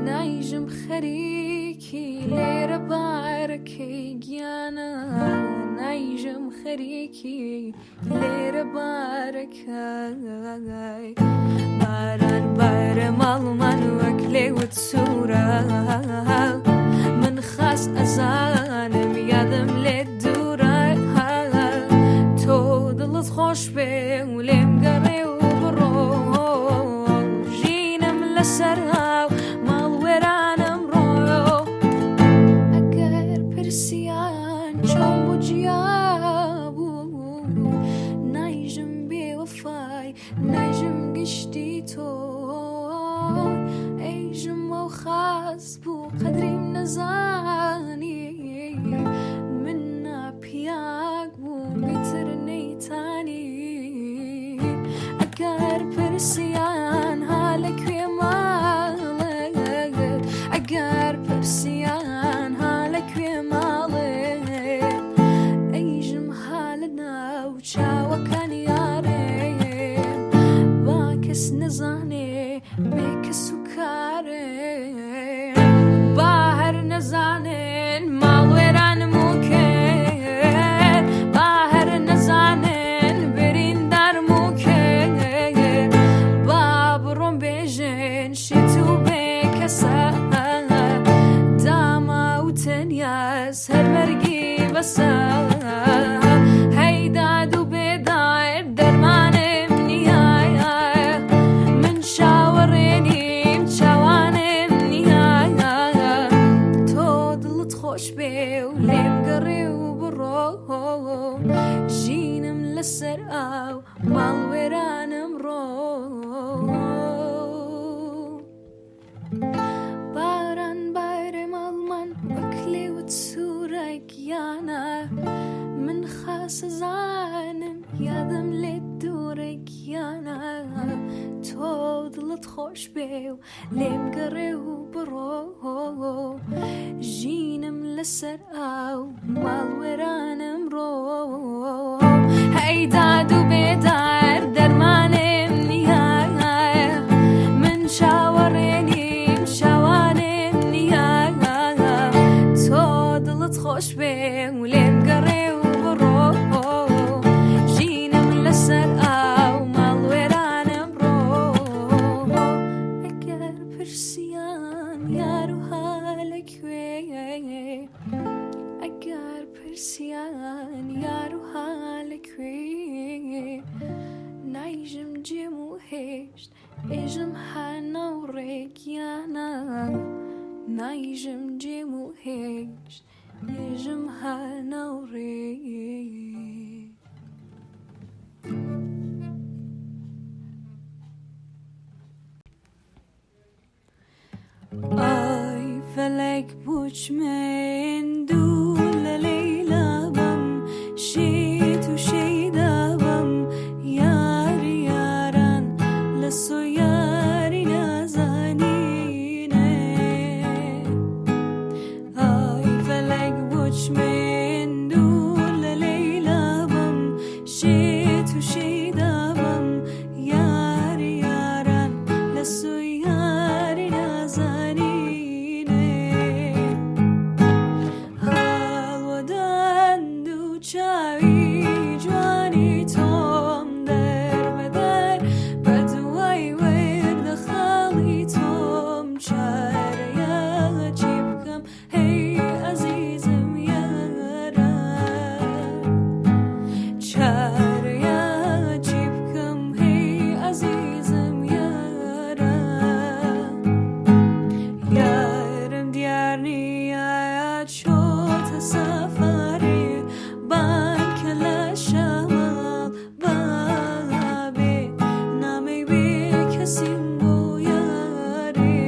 نایژم خەریکی لێرە بارەکەی گیانە نایژم خەریکی لێرە بارەکەی باران بارە ماڵمان وەک لێوت سوورە من خاس ئەزانم یادم لێت دوورە تۆ دڵت خۆش بێ و لێم گەڕێ و بڕۆ ژینم لەسەر هاو ماڵ وێرانم ڕۆ ئەگەر پرسیان چۆن بۆ جیا بوو نایژم بێوەفای نایژم گشتی تۆ ئەیژم ئەو خاس بوو قەدریم نەزانی من ناپیاک بووم ئیتر نەیتانی ئەگەر پرسیان ها لەکوێ ماڵت ئەگەر پرسیان ها لەکوێ ماڵت ئەیژم ها لە ناو چاوەکان یارێ با کەس نەزانێ بێ کەس و کارێ با هەر نەزانن ماڵ وێرانم و کرد با هەر نەزانن بریندارم و کرد لەسەر ئاو ماڵ وێرانم ڕۆ. باران بارێ ماڵمان وەک لێوت سوورە گیانە، من خاسە زانم یادم لێت دوورە گیانە. تۆ دڵت خۆش بێ و لێم گەڕێ و بڕۆ، ژینم لەسەر ئاو ماڵ وێرانم ڕۆ. هەی داد و بێدار دەرمانم نییە، من چاوەڕێ نیم چاوانم نییە. تۆ دڵت خۆش بێ و لێم گەڕێ و بڕۆ، ژینم لەسەر ئاو ماڵ وێرانم ڕۆ. ئەگەر پرسیان یار و ها لەکوێ، ئەگەر پرسیان یار و ها لەکوێ، نایژم جێم و هێشت ئێژم هەناو ڕێگیانە، نایژم جێم و هێشت ئێژم هەناو ڕێ. ئای فەلەک بچمێن دوو لە لەیلا بم، شێت و شەیدا بم، یاری یاران لە سۆیاری نازانینێ. ئای فەلەک بچمێن دوو لە لەیلا بم، شێت و شەیدا بم، یاری یاران لە سۆیاری نازانینێ. هەڵوەدەند و چاوی جوانی تۆم دەربەدەر، بە دوای وردە خاڵی تۆم چارەیە چی بکەم هەی ئەزیزم یارە، چارەیە چی بکەم هەی ئەزیزم یارە. یارم دیار نییە چۆتە سەفەرێ، بانکە لە شەماڵ بابێ، نامەی بێ کەسیم بۆ یارێ.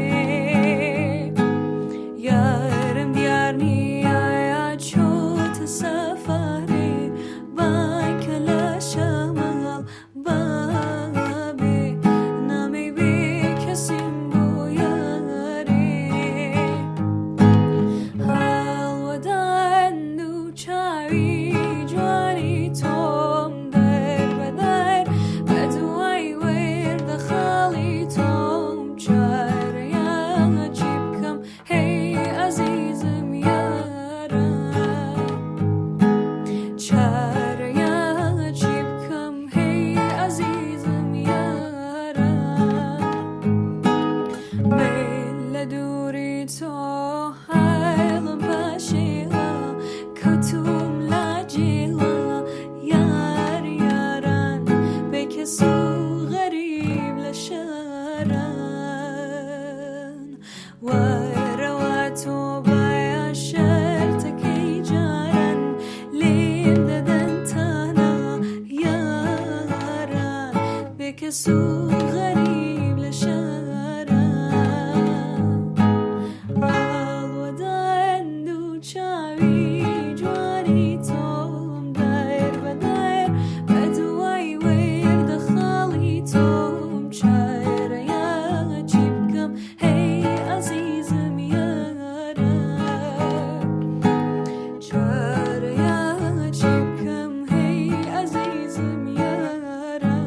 یارم دیار نییە چۆتە سەفەرێ، بانکە لە شەماڵ بابێ، نامەی بێ کەسیم بۆ یارێ. هەڵوەدەند و چاوی جوانی تۆم دەربەدەر، بە دوای وردە خاڵی تۆم چارەیە چی بکەم هەی ئەزیزم یارە، چارەیە چی بکەم هەی ئەزیزم یارە. من لە دووری تۆ هەڵم پەشێوە، کەوتوم لە جێوە، یار یاران بێکەس و غەریب لە شاران. وەرەوە تۆ بایە شەرتەکەی جاران، لێم دەدەن تانا یاران بێکەس و غەریب لە شاران. هەڵوەدەند و چاوی جوانی تۆم دەربەدەر، بە دوای وردە خاڵی تۆم چارەیە چی بکەم هەی ئەزیزم یارە، چارەیە چی بکەم هەی ئەزیزم یارە.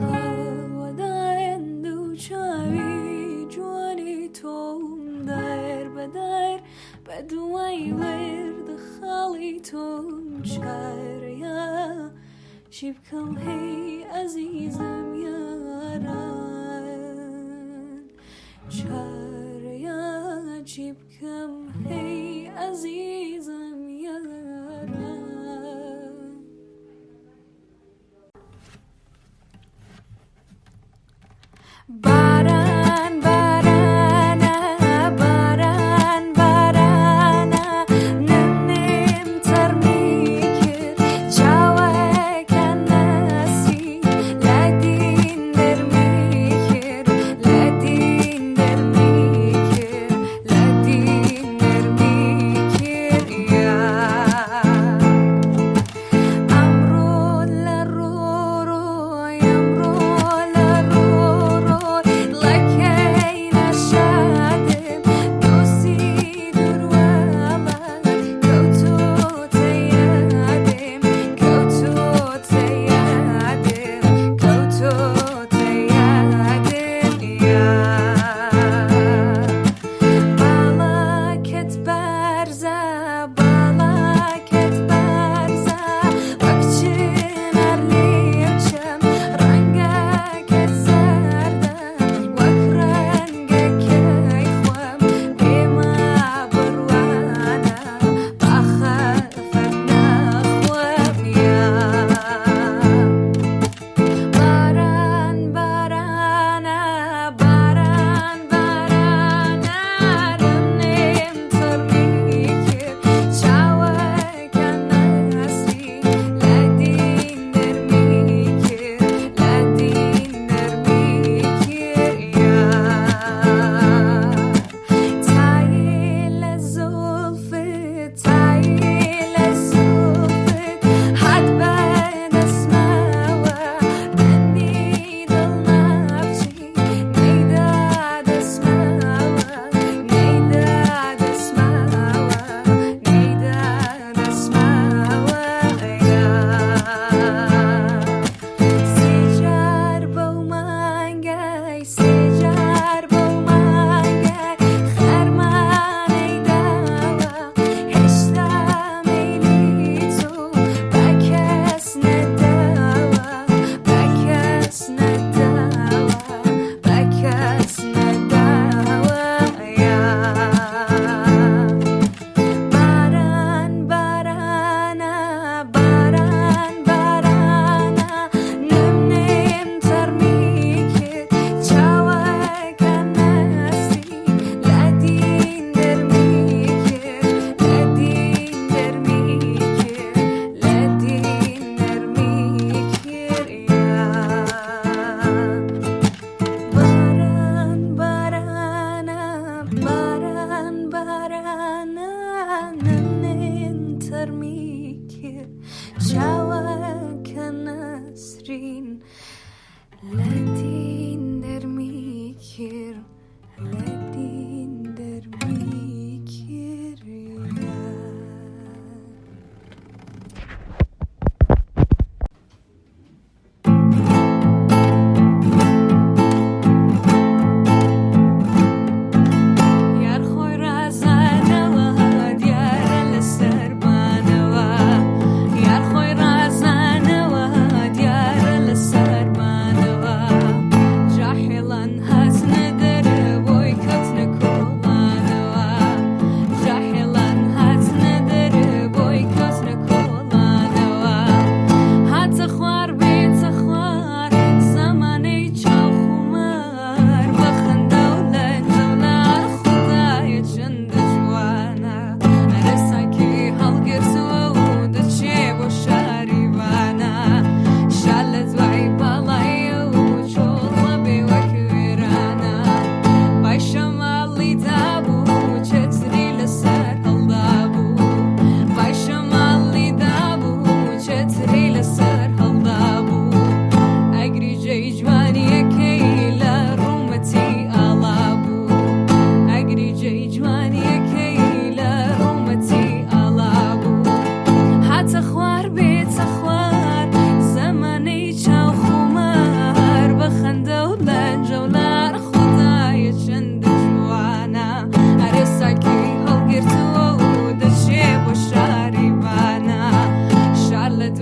هەڵوەدەند و چاوی جوانی تۆم دەربەدەر، بە دوای وردە خاڵی تۆم چارەیە چی بکەم هەی ئەزیزم یاران، چارەیە چی بکەم هەی ئەزیزم یاران. باران بارانە باران بارانە، نم نم تەرمی کرد.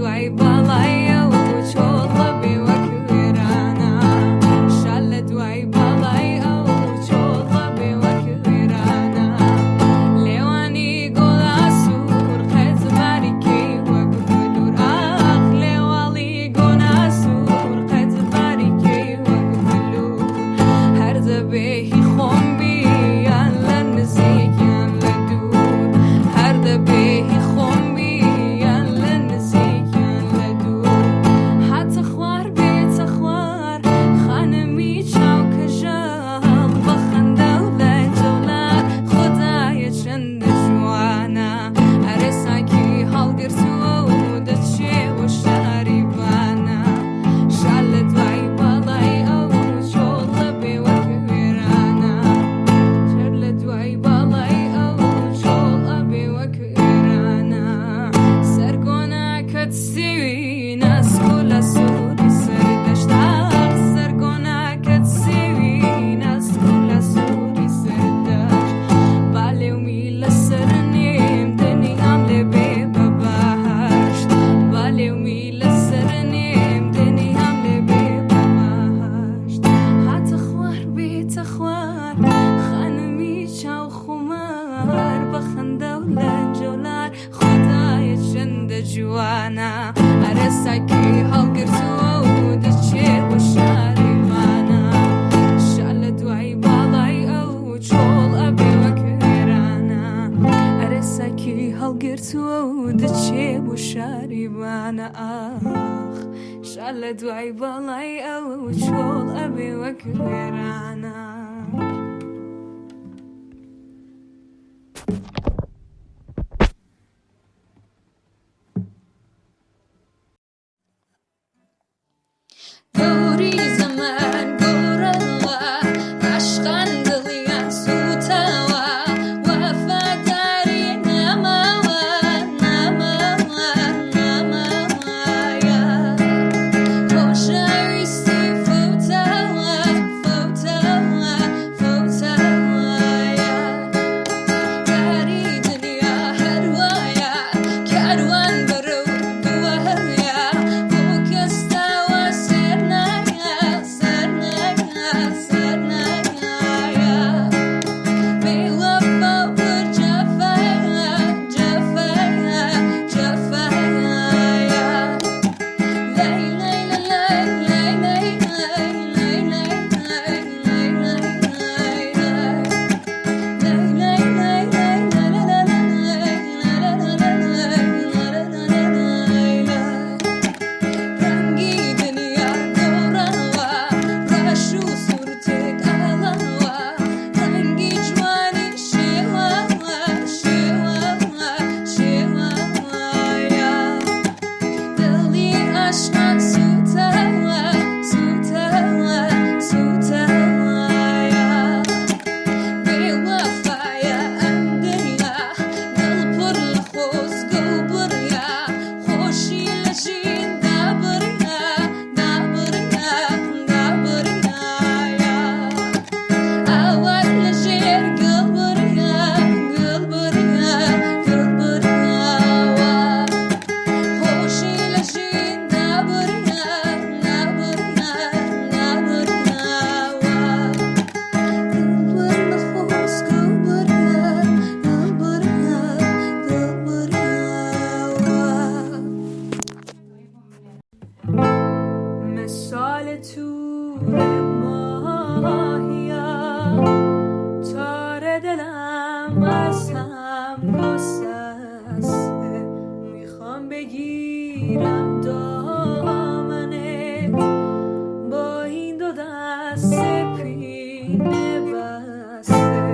دوای باڵای ئەو چۆڵە بێ وەک وێرانە، شا لە دوای باڵای ئەو چۆڵە بێ وەک وێرانە. لێوانی گۆڵا سوور قەد باریکەی وەک بلوور، ئاخ لێواڵی گۆنا سوور قەد باریکەی وەک بلوور. هەر دەبێ هی خۆم بی یان لە نزیک یان لە دوور، هەر دەبێ هی خۆم بی یان لە نزیک یان لە دوور. هاتە خوار بێتە خوار خانمی چاو کەژاڵ، بە خەندە و لە جەولار خودایە چەندە جوانە. ئەرێ ساکی هەڵگرتووە و دەچێ بۆ شاری بانە، شا لە دوای باڵای ئەو چۆڵە بێ وەک وێرانە، شەر لە دوای باڵای ئەو چۆڵ ئەبێ وەک وێرانە. سەرگۆناکەت سێوی ناسک و لە سووری سەردەشت، ئاخ سەرگۆناکەت سێوی ناسک و لە سووری سەردەشت. با لێومی لەسەر نێم دنیام لێ بێ بە بەهەشت، با لێومی لەسەر نێم دنیام لێ بێ بە بەهەشت. هاتە خوار بێتە خوار خانمی چاو خومار، بە خەندە و لە جەولار خودایە چەندە جوانە. ئەرێ ساکی هەڵگرتووە و دەچێ بۆ شاری بانە، شا لە دوای باڵای ئەو چۆڵ ئەبێ وەک وێرانە. ئەرێ ساکی هەڵگرتووە و دەچێ بۆ شاری بانە، ئاخ شا لە دوای باڵای ئەو چۆڵ ئەبێ وەک وێرانە. دەوری زەمان گۆڕاوە، عاشقان دڵیان سووتاوە، وەفاداری نەماوە نەماوە نەماوە. خۆشەویستی فەوتاوە فەوتاوە فەوتاوە. کاری دنیا هەروایە، کاروان بەرەو دوایە، بۆ کەس تاوە سەر نایە سەر نایە سەر نایە. بێوەفا و پڕ جەفایە جەفایە جەفایە. لای لای لای لای لای لای لای لای لای لای لای لای لای لای لای. ڕەنگی دنیا گۆڕاوە، ڕەش و سوور تێک ئاڵاوە، ڕەنگی جوانی شێواوە شێواوە شێواوە. دڵی عاشقان سووتاوە سووتاوە سووتاوە. بێوەفایە ئەم دنیا، دڵ پڕ لە خۆزگە و بڕیا، خۆشی لە ژین دابڕیا دابڕیا دابڕیا. ئاوات لە ژێر گڵ بڕیا گڵ بڕیا گڵ بڕیاوە، خۆشی لە ژین دابڕیا دابڕیا دابڕیاوە. دڵ لە خۆزگە و بڕیا دڵ بڕیا دڵ بڕیاوە. مثال تور ماهیم، تار دلم از هم گسسته، میخوام بگیرم دامنت با این دو دست پینه بسته.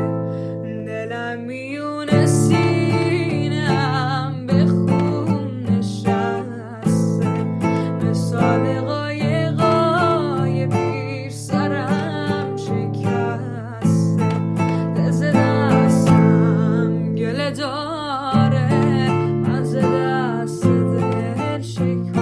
دلم میون سینم به خون نشسته، مثال قایقای پیر سرم شکسته. ز دستم گله داره، من ز دست دل شکسته.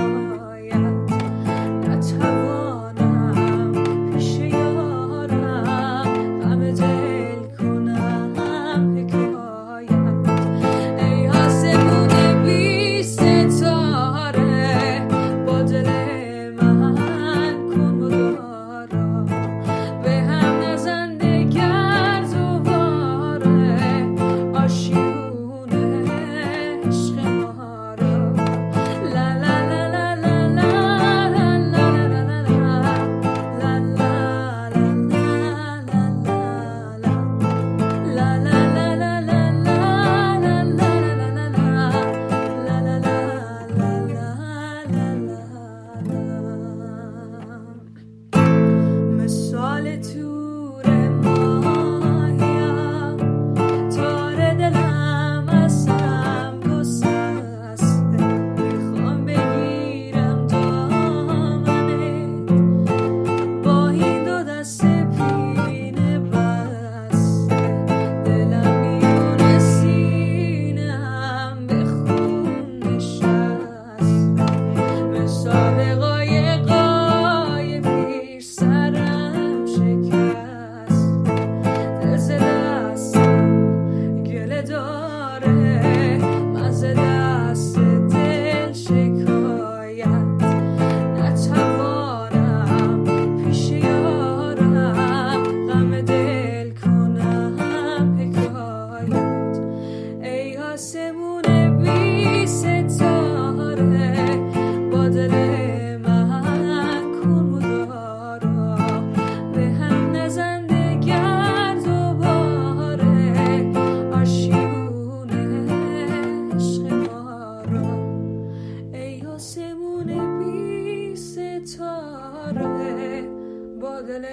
دل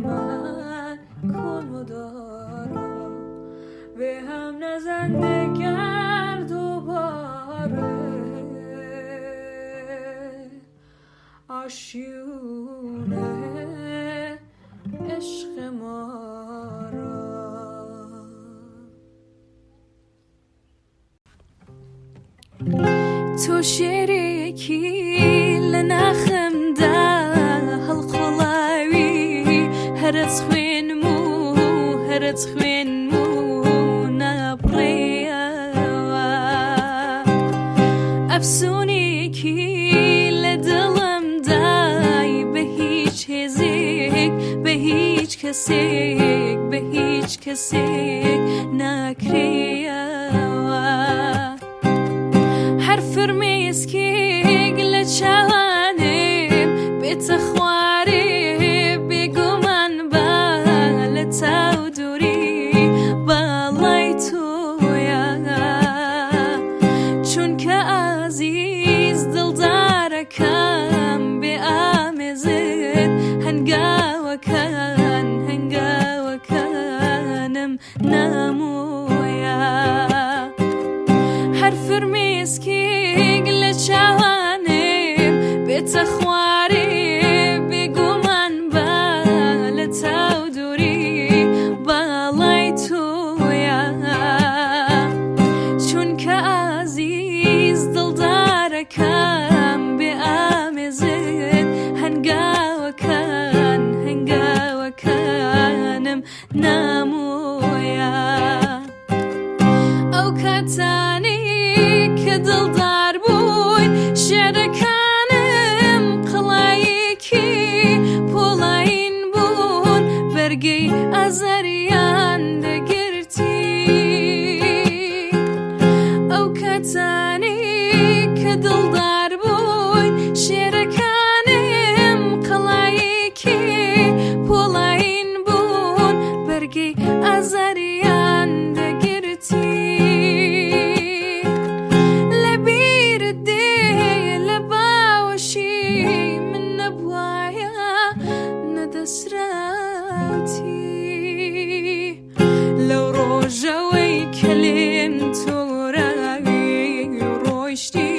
من کن مدارا، به هم نزن دگر دوباره. آشیونه عشق ما را. تۆ شێرێکی لە ناخمدا هەڵقوڵاوی، هەرەس خوێنم و هەرەس خوێنم و نابڕێیەوە. ئەفسونێکی لە دڵمدای، بە هیچ هێزێک، بە هیچ کەسێک، بە هیچ کەسێک ناکرێیەوە. هەر فرمێسکێک لە چاوانێم بێتە خوارێ، بێگومان با لە تاو دووری باڵای تۆیە، چونکە ئازیز دڵدارەکەم بێ ئامێزت هەنگاوەکان، هەنگاوەکانم نامۆیە. هەر فرمێسکێک لە چاوانێم بێتە خوارێ، بێگومان با لە تاو دووری باڵای تۆیە، چونکە ئازیز دڵدارەکەم بێ ئامێزت هەنگاوەکان، هەنگاوەکانم نامۆیە. ئەو کاتانەی کە دڵدار بووین، شعرەکانم قڵایەکی پۆڵاین بوون، بەرگەی ئازاریان دەگرتی. ئەو کاتانەی کە دڵدار بووین، شعرەکانم قڵایەکی پۆڵاین بوون، بەرگەی ئازاریان دەگرتی. لەبیرت دێ لە باوەشی من نەبوایە نەدەسراوتی، لەو ڕۆژەوەی کە لێم تۆراوی ڕۆیشتی،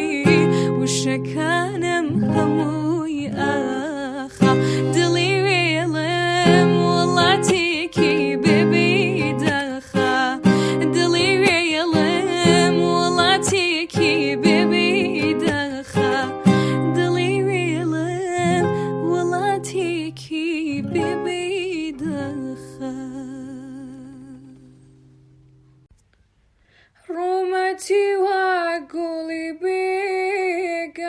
وشەکانم هەمووی ئاخا. دڵی وێڵم وڵاتێکی بێبیدەخا، دڵی وێڵم وڵاتێکی بێبیدەخا، دڵی وێڵم وڵاتێکی بێبیدەخا. ڕوومەتی وا گوڵی بێگەرد،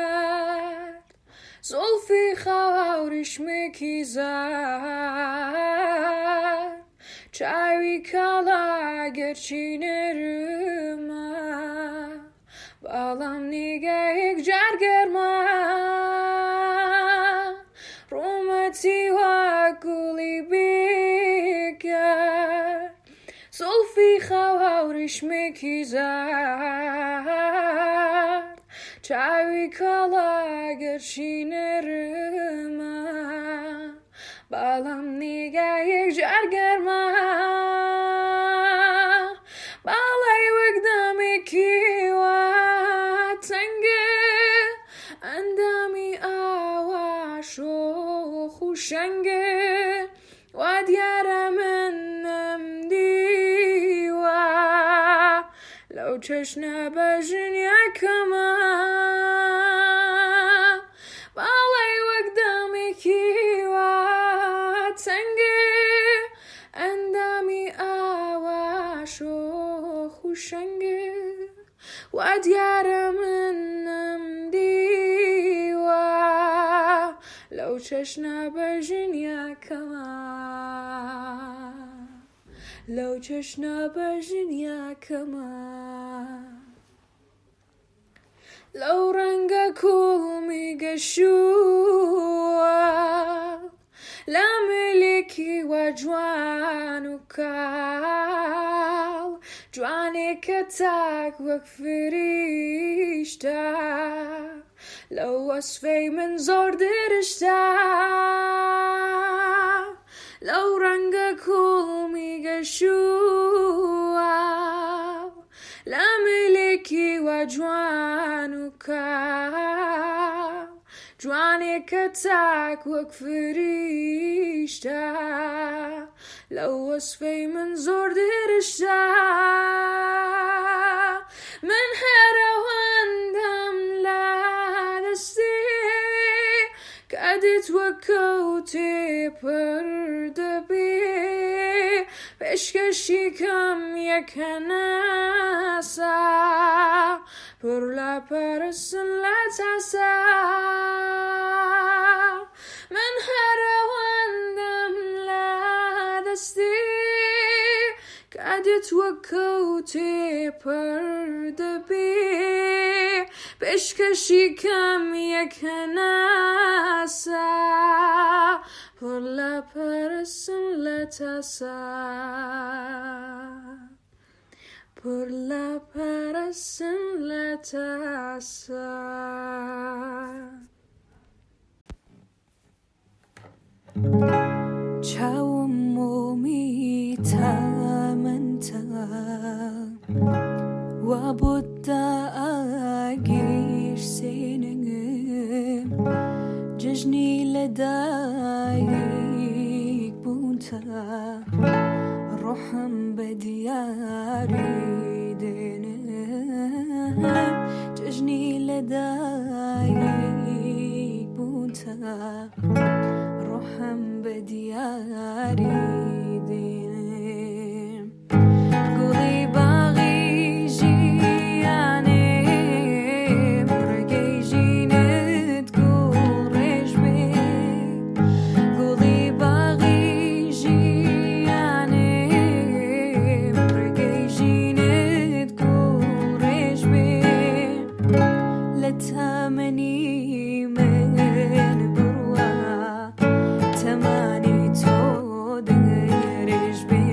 زوڵفی خاوریشمێکی زار، چاوی کاڵا گەرچی نەرمە، بەڵام نیگایەک جار گەرمە. ڕوومەتی وا گوڵی بێگەرد، زوڵفی خاوریشمێکی زار، چاوی کاڵا گەرچی نەرمە، بەڵام نیگایەک جار گەرمە. باڵای وەک دامێکی وا تەنگێ، ئەندامی ئاوا شۆخ و شەنگێ، وا دیارە من نەمدیوە لەو چەشنە بە ژنیەکەمە. باڵای وەک دامێکی وا تەنگێ، ئەندامی ئاوا شۆخ و شەنگێ، وا دیارە من نەمدیوە لەو چەشنە بە ژنیەکەمە، لەو چەشنە بە ژنیەکەمە. لەو ڕەنگە کوڵمی گەشووە، لە ملێکی وا جوان و کاڵ، جوانێکە تاک وەک فریشتە. لەو وەسفەی من زۆر درشتە لەو ڕەنگە کوڵمی گەشووە لە ملێکی وا جوان و کاو جوانێکە تاک وەک فریشتە لەو وەسفەی من زۆر درشتە من هەر ئەوەندەم لە دەستی کە دێت وەک کەوتێ پڕ دەبێ پێشکەشی کەم یەک هەناسە پڕ لە پەرستن لە تاسە من هەر ئەوەندەم لە دەستی کە دێت وەک کەوتێ پڕ دەبێ پێشکەشی کەم یەک هەناسە پڕ لە پەرستن لە تاسە پڕ لە پەرستن لە تاسە. چاوم مۆمی تەمەنتە وا بۆت داگیرسێنم جەژنی لەدایک بوونتە ڕۆحم بە دیاری دێنم جەژنی لەدایک بوونتە ڕۆحم بە دیاری دێنم گوڵی باغی ژیانێم ڕێگەی ژینت گوڵڕێژ بێ گوڵی باغی ژیانێم ڕێگەی ژینت گوڵڕێژ بێ لە تەمەنی من بڕوا تەمانی تۆ درێژ بێ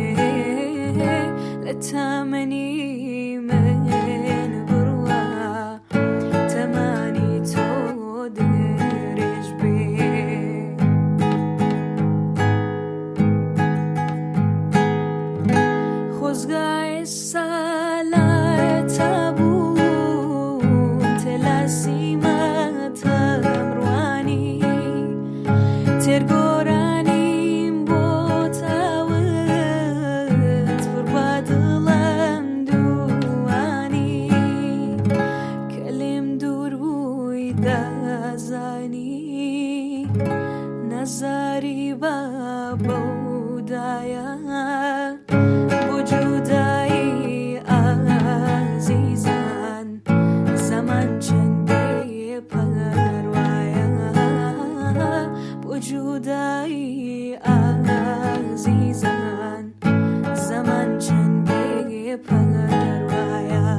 لە تەمەنی من بڕوا تەمانی تۆ درێژ بێ. خۆزگا ئێستا لایەتە بووم تەلاسیمەتەم ڕوانی تێرگۆرانیم بۆ تاوت پڕ بە دڵم دووانی کە لێم دوور بووی دەزانی نەزاری بابە و دایە بۆ جودایی ئازیزان زەمان چەند بێ پەروایە بۆ جودایی ئازیزان زەمان چەند بێ پەروایە.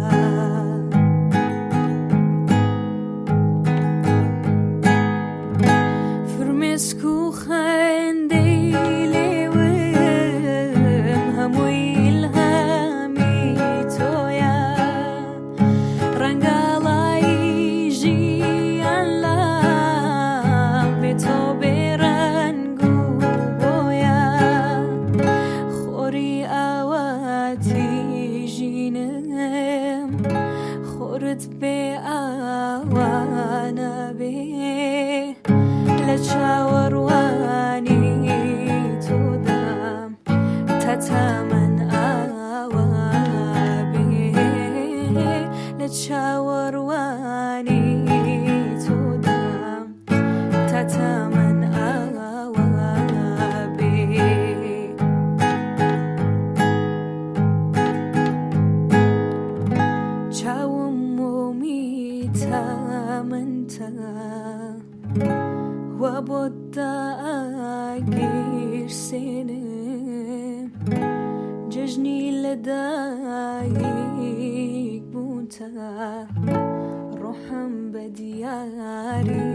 فرمێسک و خەندەی لێوم هەمووی ئیلهامی تۆیە ڕەنگاڵایی ژیان لام بێ تۆ بێ ڕەنگ و بۆیە خۆری ئاواتی ژینم خۆرت بێ ئاوانە بێ لە چاوەڕوانی تۆدام تا تەمەن ئاوا بێ لە چاوەڕوانی تۆدام تا تەمەن ئاوا بێ. چاوم مۆمی تەمەنتە وا بۆت داگیرسێنم جەژنی لەدایک بوونتە ڕۆحم بە دیاری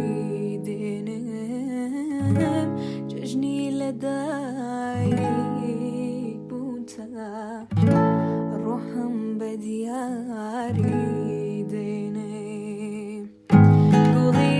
دێنم جەژنی لەدایک بوونتە ڕۆحم بە دیاری دێنم گوڵی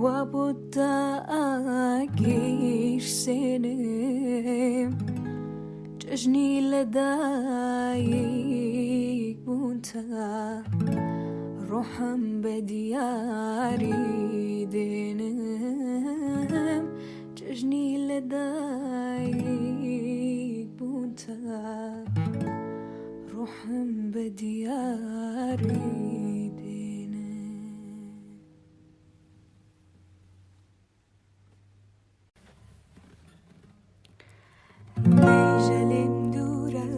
وا بۆ داگیرسێنم جەژنی لەدایک بوونتە ڕۆحم بە دیاری دێنم جەژنی لەدایک بوونتە ڕۆحم بە دیاری دێنم. مێژە لێم دوورە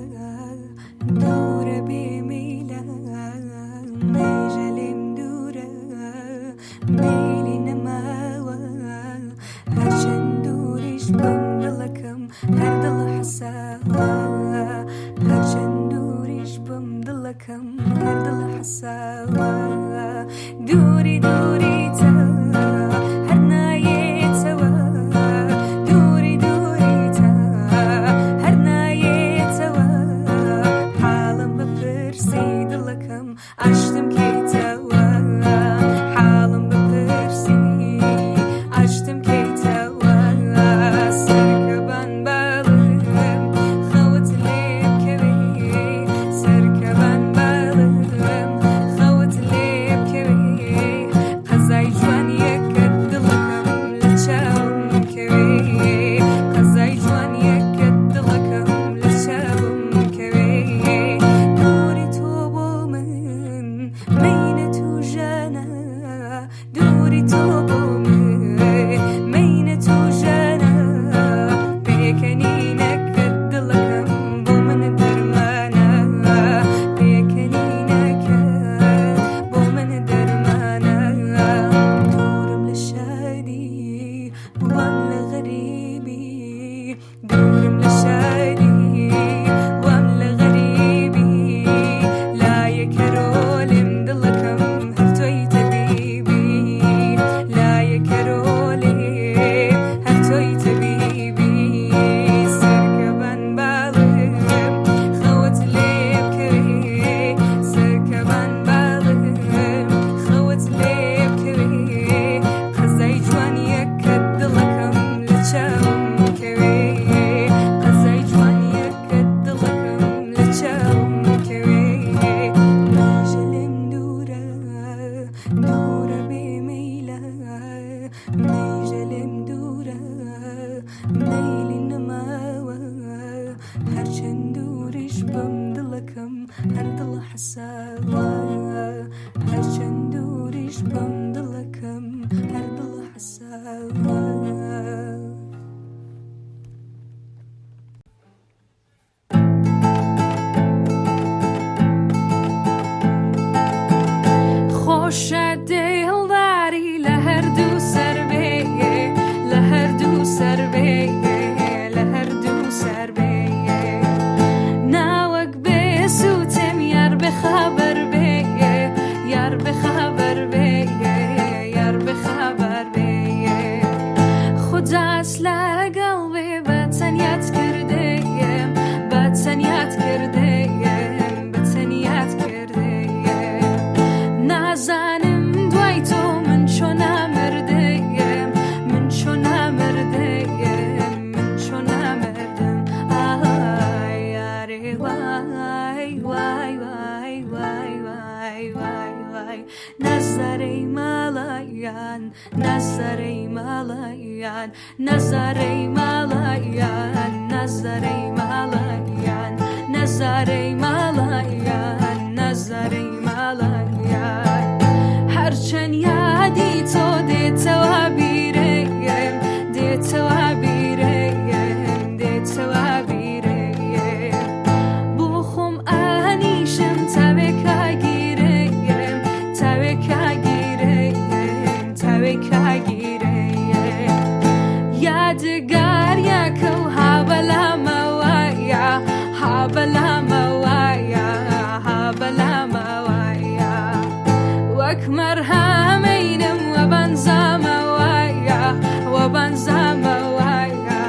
دوورە بێ مەیلە مێژە لێم دوورە مەیلی نەماوە هەرچەند دووریش بم دڵەکەم هەر دڵە حەساوە هەرچەند دووریش بم دڵەکەم هەر دڵە حەساوە دووری دووری تا هەر نایێتەوە دووری دووری تا هەر نایێتەوە حاڵم بپرسی دڵەکەم ئاشتم کەیتەوە حاڵم بپرسی ئاشتم کەیتەوە سەرکەبان باڵم خەوت لێ بکەوێ سەرکەبان باڵم خەوت لێ بکەوێ قەزای جوانیەکەت دڵەکەم لە چاوم کەوێ قەزای جوانیەکەت دڵەکەم لە چاوم کەوێ دووری تۆ بۆ من مەینەت و ژانە دووری تۆ بۆ من مەینەت و ژانە پێکەنینەکەت دڵەکەم بۆ من دەرمانە پێکەنینەکەت بۆ من دەرمانە دوورم لە شادی وام لە غەریبی دوورم لە شادی وام لە غەریبی لایە کەرۆلم دڵەکەم هەر تۆی تەبیبی لایە کەرۆلێ هەر تۆی تەبیبی سەرکەبان باڵم خەوت لێ بکەوێ سەرکەبان باڵم خەوت لێ بکەوێ قەزای جوانیەکەت دڵەکەم لە چاوم کەوێ قەزای جوانیەکەت دڵەکەم لە چاوم کەوێ مێژە لێم دوورە دوورە بێ مەیلە مێژە لێم دوورە مەیلی نەماوە هەرچەند دووریش بم دڵەکەم هەر دڵە حەساوە هەرچەند دووریش بم دڵەکەم هەر دڵە حەساوە. خۆشە دڵداری لە هەردوو سەر بێ لە هەردوو سەر بێ لە هەردوو سەر بێ ناوەک بێ سووتێم یار بەخەبەر بێ یار بەخەبەر بێ یار بەخەبەر بێ خودات لەگەڵ بێ بە تەنیات کردەیەم بە تەنیات کردەیەم بە تەنیات کردەیەم نازانم دوای تۆ من چۆن نامردەیەم من چۆن نامردەیەم من چۆن نامردم ئای یارێ وای وای وای وای وای وای وای نەزارەی ماڵایان نەزارەی ماڵایان نەزارەی ماڵایان نەزارەی ماڵایان نەزارەی ماڵایان نەزارەی ماڵایان هەرچەند یادی تۆ دێتەوە بیرەیەم دێتەوە بیرەیەم دێتەوە بیرەیەم بۆ خۆم ئانیشم تاوێکا گیرەیەم تاوێکا گیرەیەم تاوێکا گیرەیەم یادگاریەکە و هابەلامەوەیە هابەلامەوەیە هابەلامەوەیە وەک مەرهەمەینم وەبەنزامەوەیە وەبەنزامەوەیە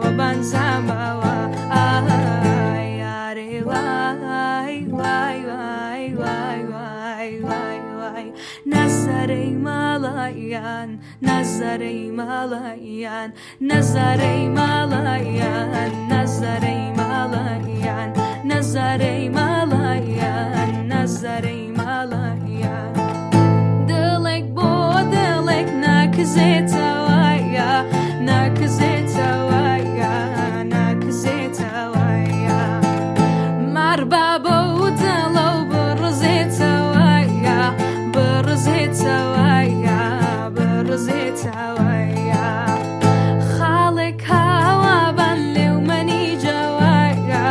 وەبەنزامەوە ئای یارێ وای وای وای وای وای وای وای نەزارەی ماڵایان نەزارەی ماڵایان نەزارەی ماڵایان نەزارەی ماڵایان نەزارەی ماڵایان نەزارەی ماڵایان دڵێک بۆ دڵێک ناکزێتەوە یا ناکزێتەوە یا ناکزێتەوە یا ماربا بۆ دڵە و بڕزێتەوە یا بڕزێتەوە یا بڕزێتەوە یا خاڵێک هاوابان لێومەنی جەوایە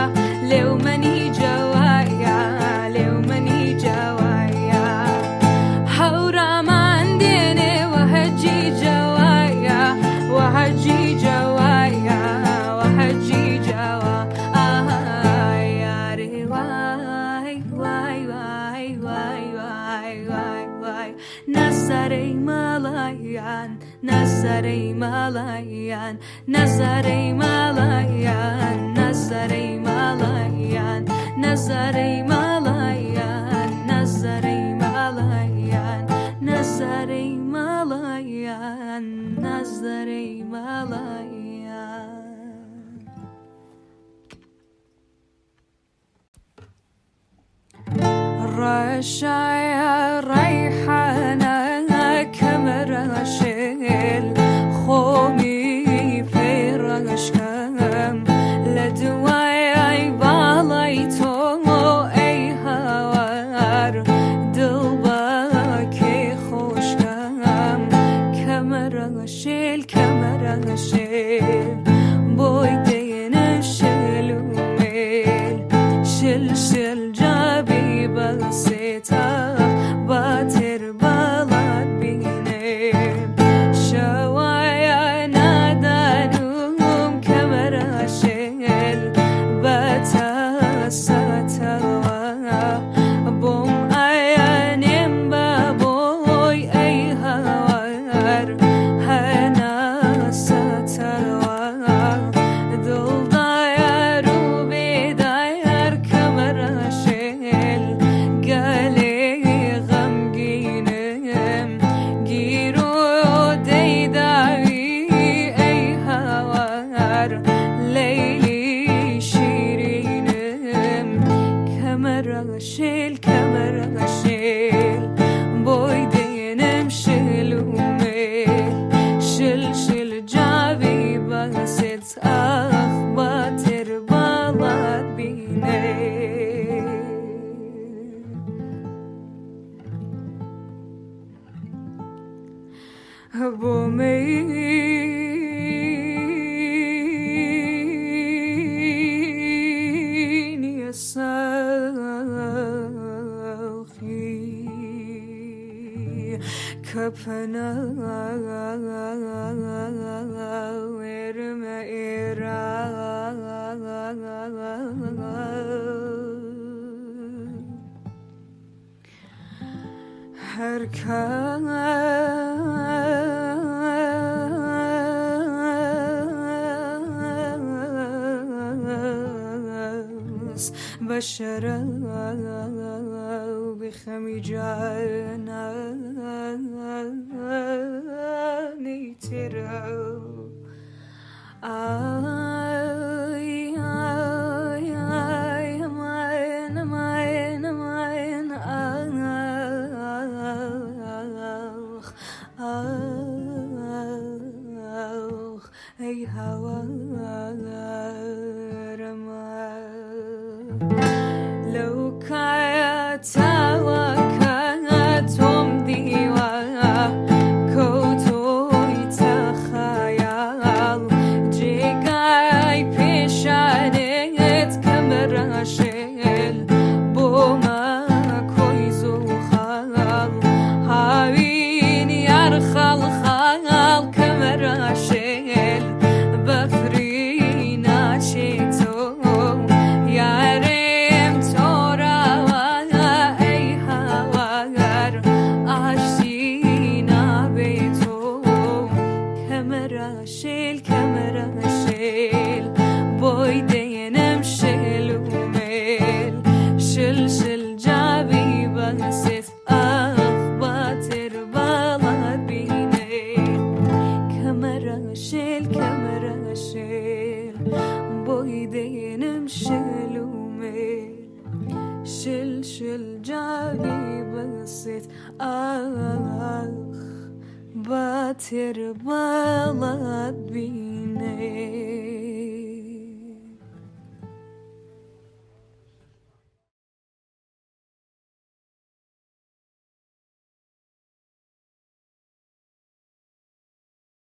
لێومەنی جەوایە لێومەنی جەوایە هەورامان دێنێ وەهەجی جەوایە وەهەجی جەوایە وەهەجی جەوا ئای یارێ وای وای وای وای وای وای وای نەزارەی ماڵایان نەزارەی ماڵایان نەزارەی ماڵایان نەزارەی ماڵایان نەزارەی ماڵایان نەزارەی ماڵایان نەزارەی ماڵایان نەزارەی ماڵایان. ڕەشایە ڕەیحانە کەمەرەشێل خۆمی پێڕەشکەم لە دوای باڵای تۆ ئەی هاوار دڵ بەکێ خۆشکەم کەمەرەشێل کەمەرەشێل بۆی دێنە شێل و مێل شل شل جابی بەسێتە باتر باڵات بینێ شەوایە نادانوم کەمەرەشێل بەتەسەتەوە بۆم ئایا نێم بە بۆی ئەی هاوار هەناسەتەوە دڵدایار و بێدایار کەمەرەشێل گەلێ غەمگینم گیر و دەیداوی ئەی هاوار لەیلی شیرینم کەمەرەشێل کەمەرەشێل بۆی دێنم شل و مێل شل شل جاوی بەسێت ئاخ باتر باڵات بینێ. بۆ مەینی ساخی کە پەنا وێرمە ئێرە هەر کەس بەشەرە بخەمی جانانی ترە ئای ئای ئای ئەمان ئەمان ئەمان ئاخ ئاخ ئەی هاوارەمە لەو کاتەوە کە تۆم دیوە کەوتۆیتە خەیاڵ جێگای پێشانێت کەمەرەشێل بۆ مەکۆی زووخاڵ هاوین یار خاڵ خاڵ کەمەرەشێل بەفری باڵات بینێ.